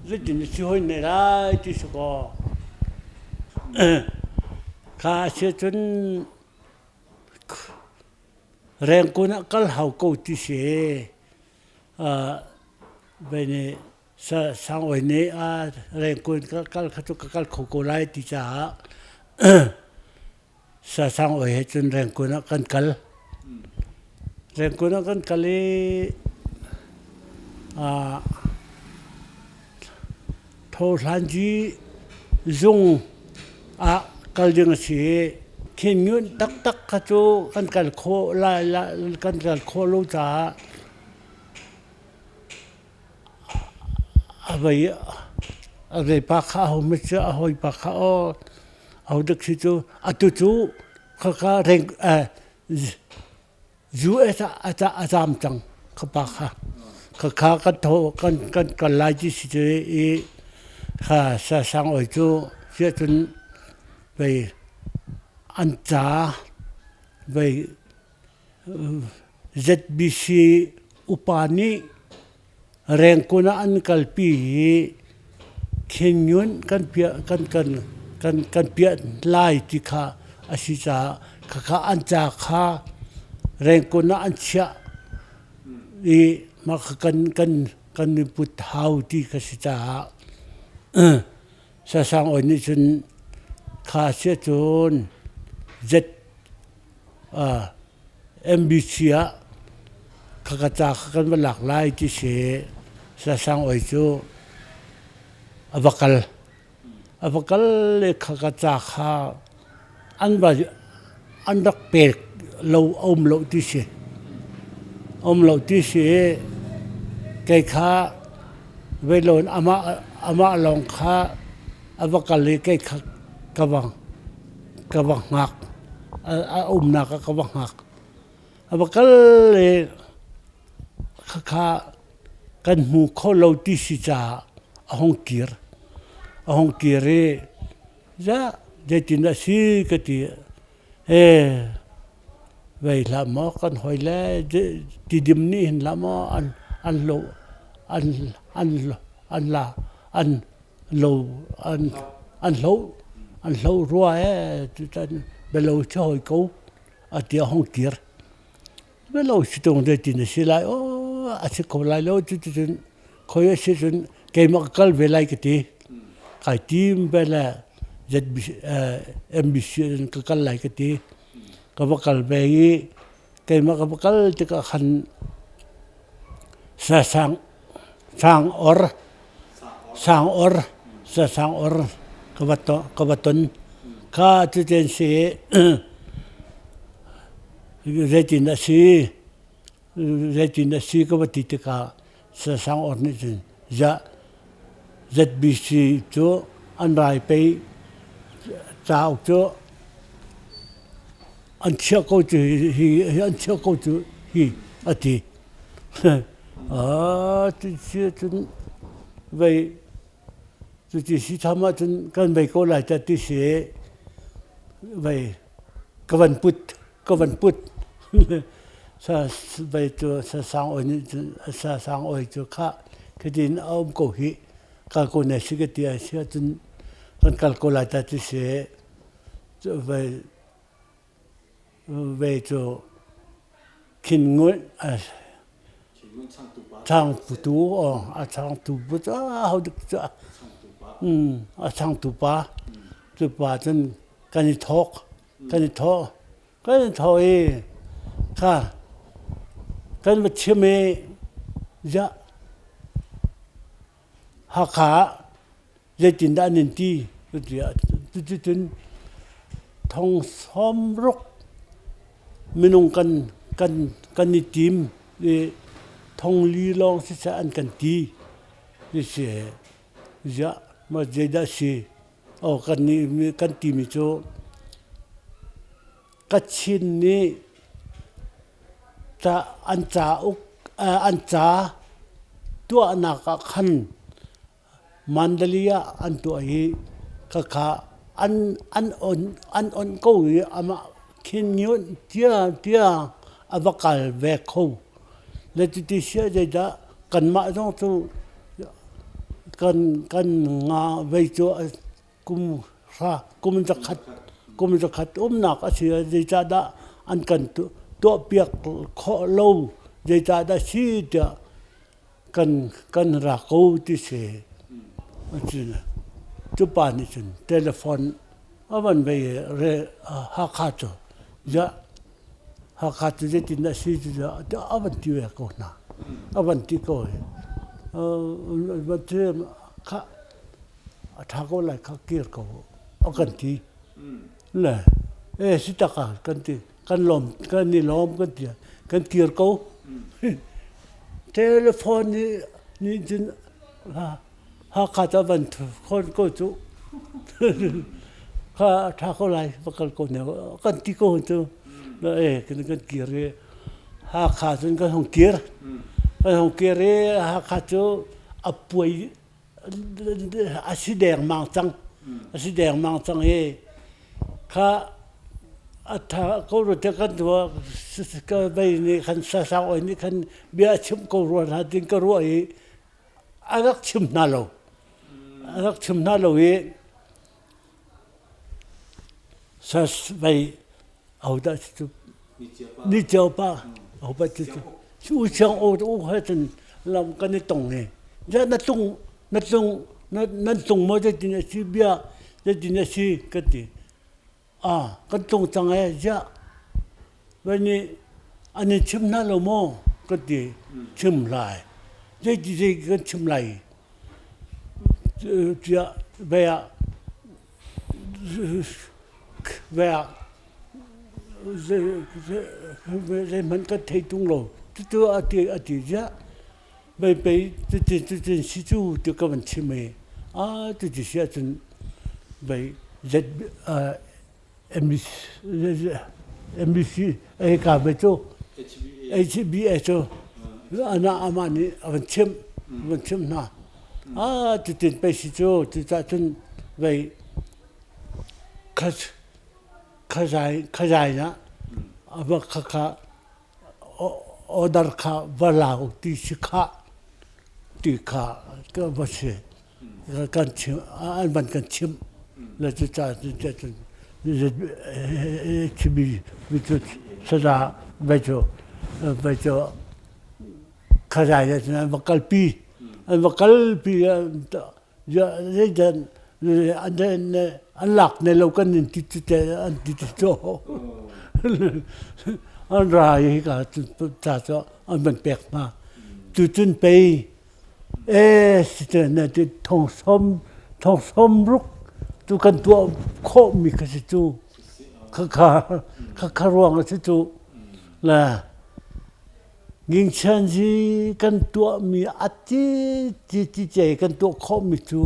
zeitin a si hoi ne lai ti si kaw kha a si cun Rengkun ah kal hau ko ti si. Vei nih Sangawi nih Rengkun kal kha cu ka kal kho ko lai ti caah Sangawi he cun Rengkun ah kan kal. Rengkun ah kan kal i Thohlanzi zung ah kal ding a si i Khin Nyunt taktak kha cu kan kal khawh lai kan kal khawh lo caah a vei a vei pa kha aho mit a hawipa kha aw aho dik si cu atu cu khaka reng US ah a zaam cang ka pa kha. Khakha kan tho kan kan kal lai ti si cu i kha sang oi cu siah cun vei an ca vei ZBC upa nih Rengkun ah an kalpi i Khin Nyunt kan piah kan kan kan kan piah lai ti kha a si caah khakha an ca kha Rengkun ah an chiah i mah kha kan kan kan i put hau ti kha si caah Sasang Awi nih cun kha si ahcun Z MBC ah khaka ca kha kan va lak lai ti si. Sasang Oi cu a va kal. A va kal i khaka ca kha an va an rak pek lo a um lo ti si. A um lo ti si i kei kha veilawn amah amah lawng kha a va kal i kei kha ka va ka va hngak. A umnak ah ka va hngak. A va kal i khakha kan hmu kho lo ti si caah a hung kir. A hung kir i za zeitin a si ka ti. Ee vei hlah maw kan hawi le tidim nih hin hlah maw an an lo an an an la an lo an an hloh an hloh rua ee tutan belo si hoi ko a ti a hung kir. Belo si tung zeitin a si lai aw a si kho lai lo cuticun khoi a si cun keimah ka kal ve lai ka ti. Kai tim ve le ZBC MBC in ka kal lai ka ti. Ka va kal ve i keimah ka va kal tikah khan sasang sang or sang or sasang or ka va to ka va ton. Kha cutin si zeitin a si zeitin a si ka va ti tikah sasang or nih cun ZBC cu an rai pei cauk cu an chiah ko cu hi an chiah ko cu hi a ti. Cuti cun vei cuti si tham ahcun kan vei ko lai ta ti si vei ka van put ka van put sa vei cu sa sang oi nih cun sa sang oi cu khah khitin a um ko hih. Kal ko ne si ka ti a si ahcun kan kal ko lai ta ti si. Ve ve cu khin ngun changtu aw a changtu bu cu ho dik cu a changtu pa cu pa cun kan i thawk kan i thawh kan i thawh i kha kan va chim i ziah Hakha ah zeitindah an in ti tiah cuticun thong sawmruk minung kan kan kan i tim i thong li lawng siseh an kan ti ti si. Ziah maw zeidah si? Aw kan nih kan timi cu Kachin nih ca an cauk an ca tuahnak ah khan Mandalay ah an tuah i khakha an an on an onh ko i amah Khin Nyunt tia tiang a va kal ve kho. Le cuti si ah zeidah kanmah zong cu kan kan nga vei cu kum hra kum zakhat kum zakhat umnak a si ah zeicahdah an kan tuahpiak khawh lo zeicahdah si tiah kan kan ra ko ti si. Cu pa nih cun telephone a van vei re Hakha cu ziah Hakha cu zeitindah si ti a van ti ve ko hna. A van ti ko i kha a ṭha ko lai kha kir ko a kan ti. Le e si tak ah kan ti kan lawm kan i lawm kan ti kan kir ko. Telephone nih nih cun Hakha cu a van khawn ko cu. Kha a ṭha ko lai va kal ko ne kan ti ko cu. E kan kan kir i Hakha cun kan hung kir. Kan hung kir i Hakha cu a puai a si dengmang cang. A si dengmang cang i kha a tha ko rua te kan tuah ka vei nih khan sasang oi nih khan bia a chimh ko rua hna tin ka ruah i a rak chim hna lo. A rak chim hna lo i sas vei ahodah cu ni cio pa ahopa cu u siang o u he cun lam kan i tong i na tlung na tlung nan tlung maw zeitin a si bia zeitin a si kan ti Ah, kan tlung cang ee, ziah vai nih an in chim hna lo maw kan ti. Chim lai. Zeiti zei kan chim lai tiah vai ah vai ah zeihmanh kan thei tung lo. Cucu a ti a ti ziah vai pei cutin cutin si cu ti ka van chim i ah cuti si ahcun vai Z MBC ka vai cu HBA cu ana amah nih a van chimh van chimh hna ah cutin pei si cu cucah cun vai khazai khazai na ava khakha order kha va la u ti si khah ti kha ka va si kan chim an van kan chimh le cucaah cun chimi mi cu sada vai cu vai cu khazai le cun an va kalpi an va kalpi zeidan an lak ne lo kan in ti ti an ti ti to an ra i ka ca cu an van pek hna tu cun pei e si na ti thong som thong som ruk tu kan tuah khawh mi kha si cu kha kha kha ruang a si cu la Ngingchianzi kan tuahmi a ti ti ti ce kan tuah khawhmi cu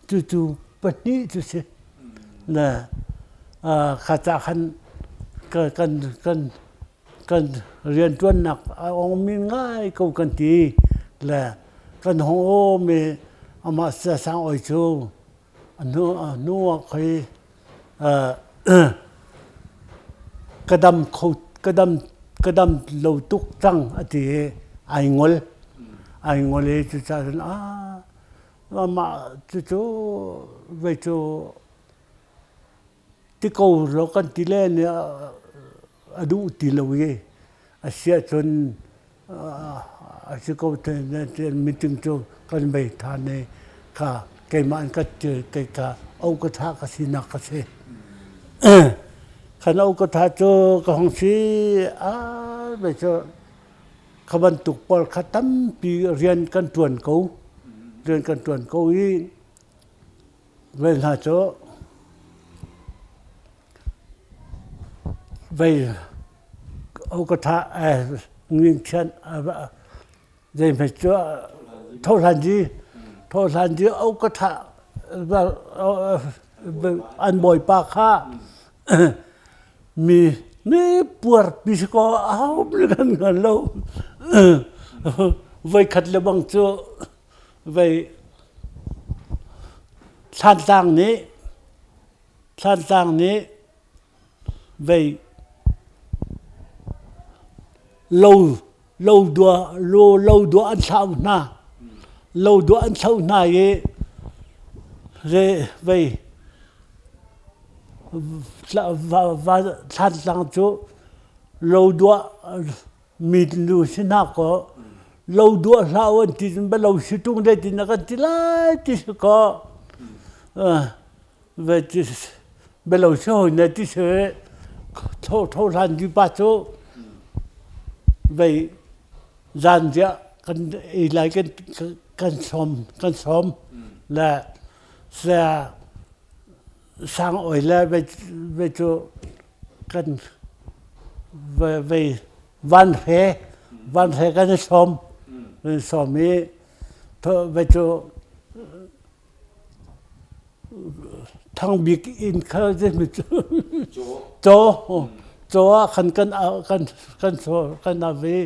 cucu pahnih cu si. Na kha ca khan kan kan kan kan rianṭuannak a ongmi ngai ko kan ti le kan hong um i amah sang oi cu a hnu a hnu ah khoi ka dam kho ka dam ka dam lo tuk cang a ti i ai ngol ai ngol i cucaah cun ah. Mah cucu vei cu ti ko law kan ti le nih a duh ti lo i a si ahcun a si ko meeting cu kan bei ṭhan i kha keimah in ka kei kha au ka thah ka sinak ka si. Khan au ka thah cu ka hung si a vei cu Kha bantuk pawl kha tampi rian kan ṭuan ko. Rian kan ṭuan ko i vei hna cu vei okatha ngin zeihmanh cu thohlanzi thohlanzi okatha an bawipa kha Mi mi puarpi si kaw ahohmanh kan hngal lo. Voikhat le bang cu vei Thlantlang nih Thlantlang nih vei lo lo dua lo lo dua an thlau hna. Lo dua an thlo hna i vei Thlantlang cu lo duah mi nu si hna kaw lo duah hlah u an ti cun lo si ṭung dei tin a kan ti lai ti si kaw bialo si hawi ne ti si tho hlan di pa cu vei zanriah kan ei lai kan kan sawm kan sawm le saya sang oi le vei cu kan vei van hre van hre kan i sawm kan i sawm i vei cu Thangbik inn kha mi cu caw caw ah khan kan kan kan kan av i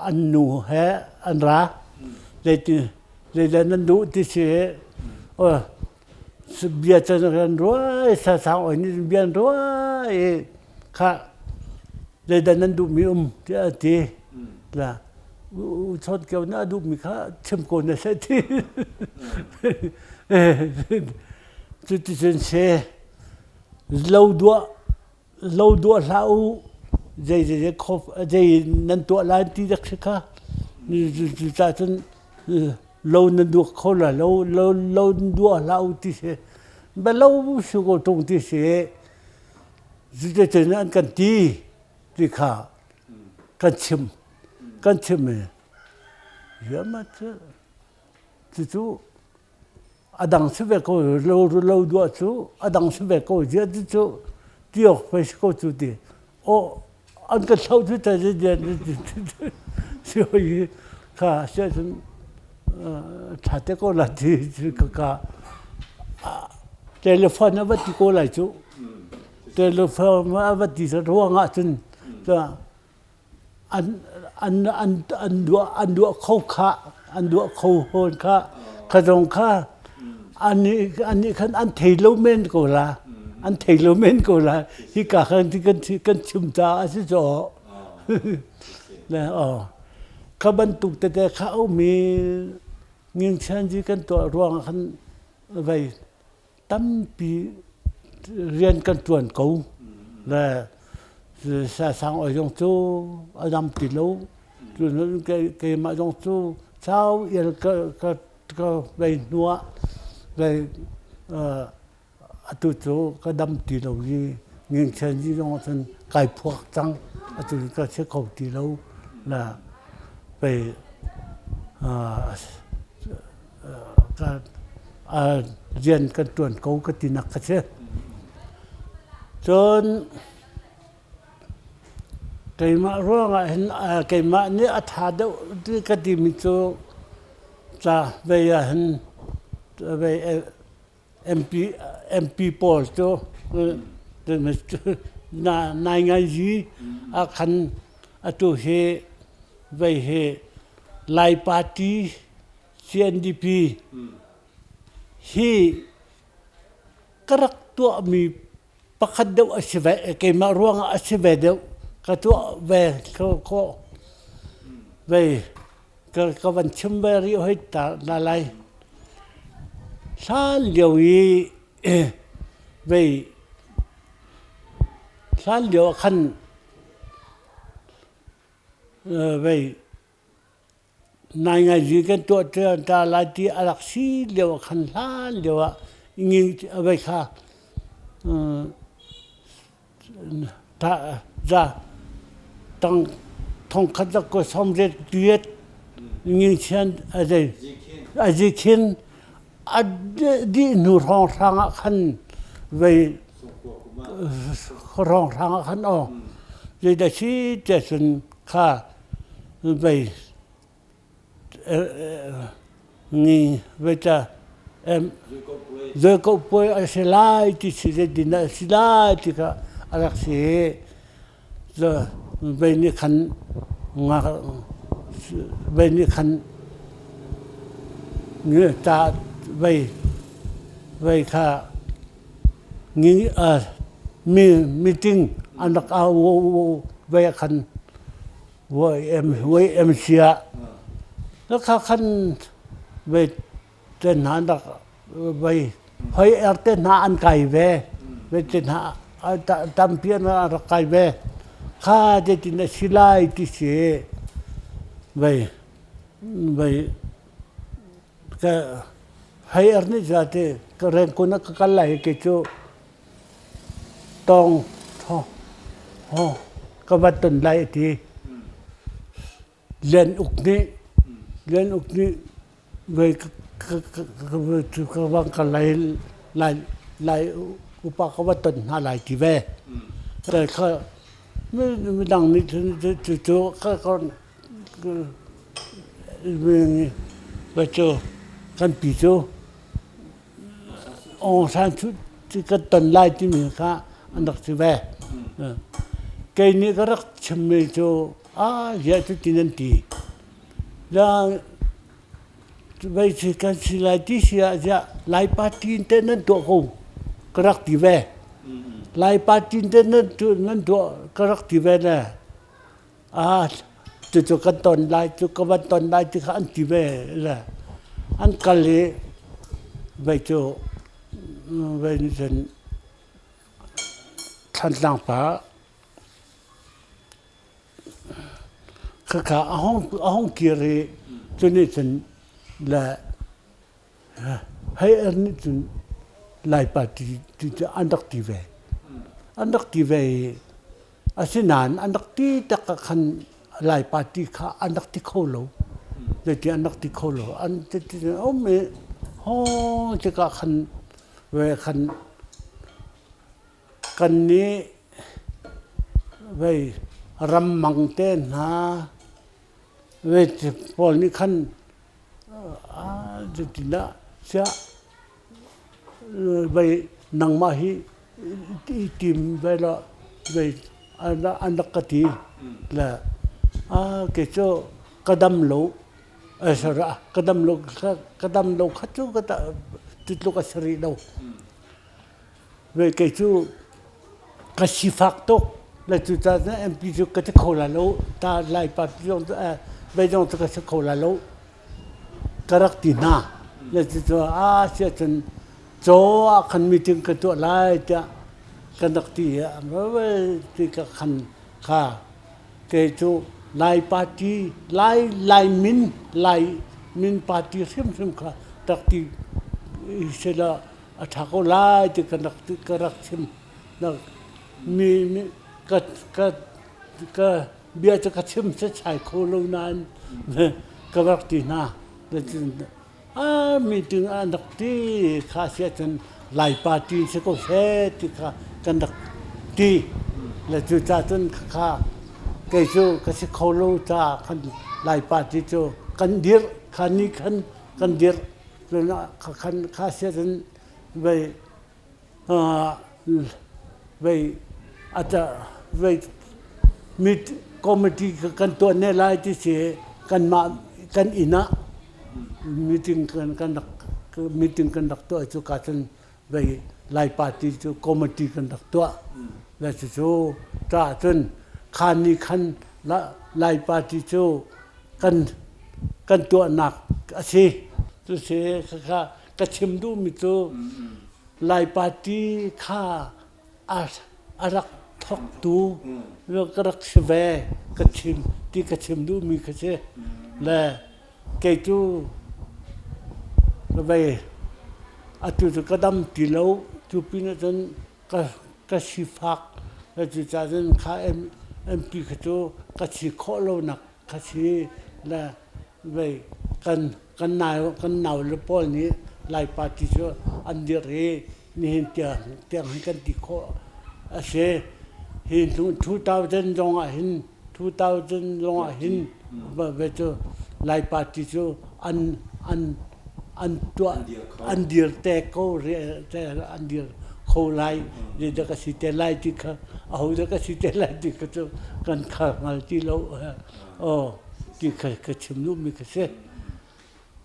an nu he an ra zeiti zeidah nan duh ti si bia can kan ruai sasang oi nih bia an ruai i kha zeidah nan duhmi um tiah a ti la u chawn kio nih a duhmi kha chim ko na seh ti cuticun si lo duah lo duah hlah u zei zei zei nan tuah lai ti dak si kha cucaah cun lo nan duak kho lai lo lo lo duah hlah u ti si bia lo si ko ṭung ti si cuticun an kan ti ti kha kan chim kan chim i cucu a dang si ve ko lo lo duah cu a dang si ve ko ziah cucu ti awk pei si ko cu ti aw an kan thlo cu ta si hoi kha siahcun ṭha te ko la ti ka ka telephone a va ti ko lai cu telephone a va ti ruang ah cun an an an an duah an duah kho kha an duah kho hawn kha kha zong kha an an nih khan an thei lo men ko la an thei lo men ko la hika khan kan kan chim ta a si caw le aw kha bantuk tete kha a um i ngingchianzi kan tuah ruang ah khan vei tampi rian kan ṭuan ko. Le sang oi zong cu a dam ti lo. Cun keimah zong cu sau ial ka ka ka vei hnu ah vei atu cu ka dam ti lo i ngingchian zong ah cun kai phuak cang. Atu ka si kho ti lo. Le vei rian kan ṭuan ko ka tinak ka si. Cun keimah ruangah hin keimah nih a ṭha deuh ti ka timi cu ca vei ah hin vei MP MP pawl cu nainganzi ah khan atu hi vei hi Lai Party CNDP hi ka rak tuahmi pakhat deuh a si ve keimah ruangah a si ve deuh ka tuah ve khawh vei. Ka van chim ve rih hoi ta na lai. Hlan lio i vei hlan lio ah khan vei Naingazi kan tuah ta lai ti a rak si lio ah khan hlan lio ah vei kha za tang thongkhat le kua sawmriat riat ngingchian a zikhin a dih hnu hrawnghrang ah khan vei hrawnghrang ah khan aw zeidah si tiah cun kha vei ngi vei ta Jacob puai a si lai ti si zeitin a si lai ti kha a rak si vei nih khan vei nih khan ta vei vei kha meeting an rak au vei ah khan YMC ah kha khan vei te hna an rak vei hoi er te hna an kai ve vei te hna tampi an rak kai ve kha zeitin a si lai ti si vei vei ka hei er nih zate ka rengkun ah ka kal lai kei cu Tawng ka va ton lai a ti. Lian Uk nih Lian Uk nih voi ka vang kal lai lai lai upa ka va ton hna lai ti ve. Kha midang nih cun cucu ka cu kan pi cu Aung San Suu Kyi kan ton lai timi kha an rak si ve. Kei nih ka rak chimmi cu ah ziah cuti nan ti. Vei si kan si lai ti si ah ziah Lai party in teh nan tuah ko ka rak ti ve. Lai party in teh nan tuah ka rak ti ve le. Ah cucu kan ton lai cu ka van ton lai ti kha an ti ve le an kal i vei cu vei nih cun Thlantlang pa khakha a hung kir i cu nih cun le Hei er nih cun Laipa ti ti cu an rak ti ve. An rak ti ve i asinain an rak ti tak ah khan Laipa ti kha an rak ti kho lo. Zeiti an rak ti kho lo. An ti ti um i haw tikah khan ve khan kan nih vei rammang te hna vei pawl nih khan Zeitindah siah vei nangmah hi i tim ve law vei an rak ka ti le kei cu ka dam lo ka dam lo ka dam lo kha cu cu tluk a si rih lo. Vei kei cu ka sifak tuk le cucaah cun MP cu ka ti kho lai lo ta Laipa zong cu vei zong cu ka si kho lai lo ka rak ti hna. Le cucu a si ahcun caw ah khan meeting ka tuah lai tiah kan rak ti i ti ka khan kha kei cu Lai party Lai Lai min Lai min party hrimhrim kha rak ti sila a ṭha ko lai ti ka rak chim. Mi ka ka ka bia cu ka chim setsai kho lo nain ka rak ti hna. A meeting an rak ti kha si ahcun Lai party si ko seh ti kha kan rak ti. Le cucaah cun kha kei cu ka si kho lo caah khan Lai party cu kan dirh kha ni khan kan dirh. Cun khan kha si ahcun vei vei ata vei mit committee kan tuah ne lai ti si kanmah kan inn ah meeting kan kan rak meeting kan rak tuah cu ka cun vei Lai party cu committee kan rak tuah le cucu ta cun khan ni khan Lai party cu kan kan tuahnak a si. Cusi khakha ka chim duhmi cu Lai party kha a rak thawktu ka rak si ve ka chim ti ka chim duhmi kha si. Le kei cu vei atu cu ka dam ti lo cu pin ahcun ka ka sifak cucaah cun kha MP kha cu ka si khawh lonak kha si le vei kan kan nau kan nau le pawl nih Lai party cu an dirh i nihin tiang tiang hin kan ti khawh a si. Hi hnu 2000 zong ah hin 2000 zong ah hin ve cu Lai party cu an an an tuah an dir te ko an dir kho lai zeidah ka si te lai ti kha ahodah ka si te lai ti kha cu kan kha hngal ti lo aw ti kha ka chim duhmi ka si.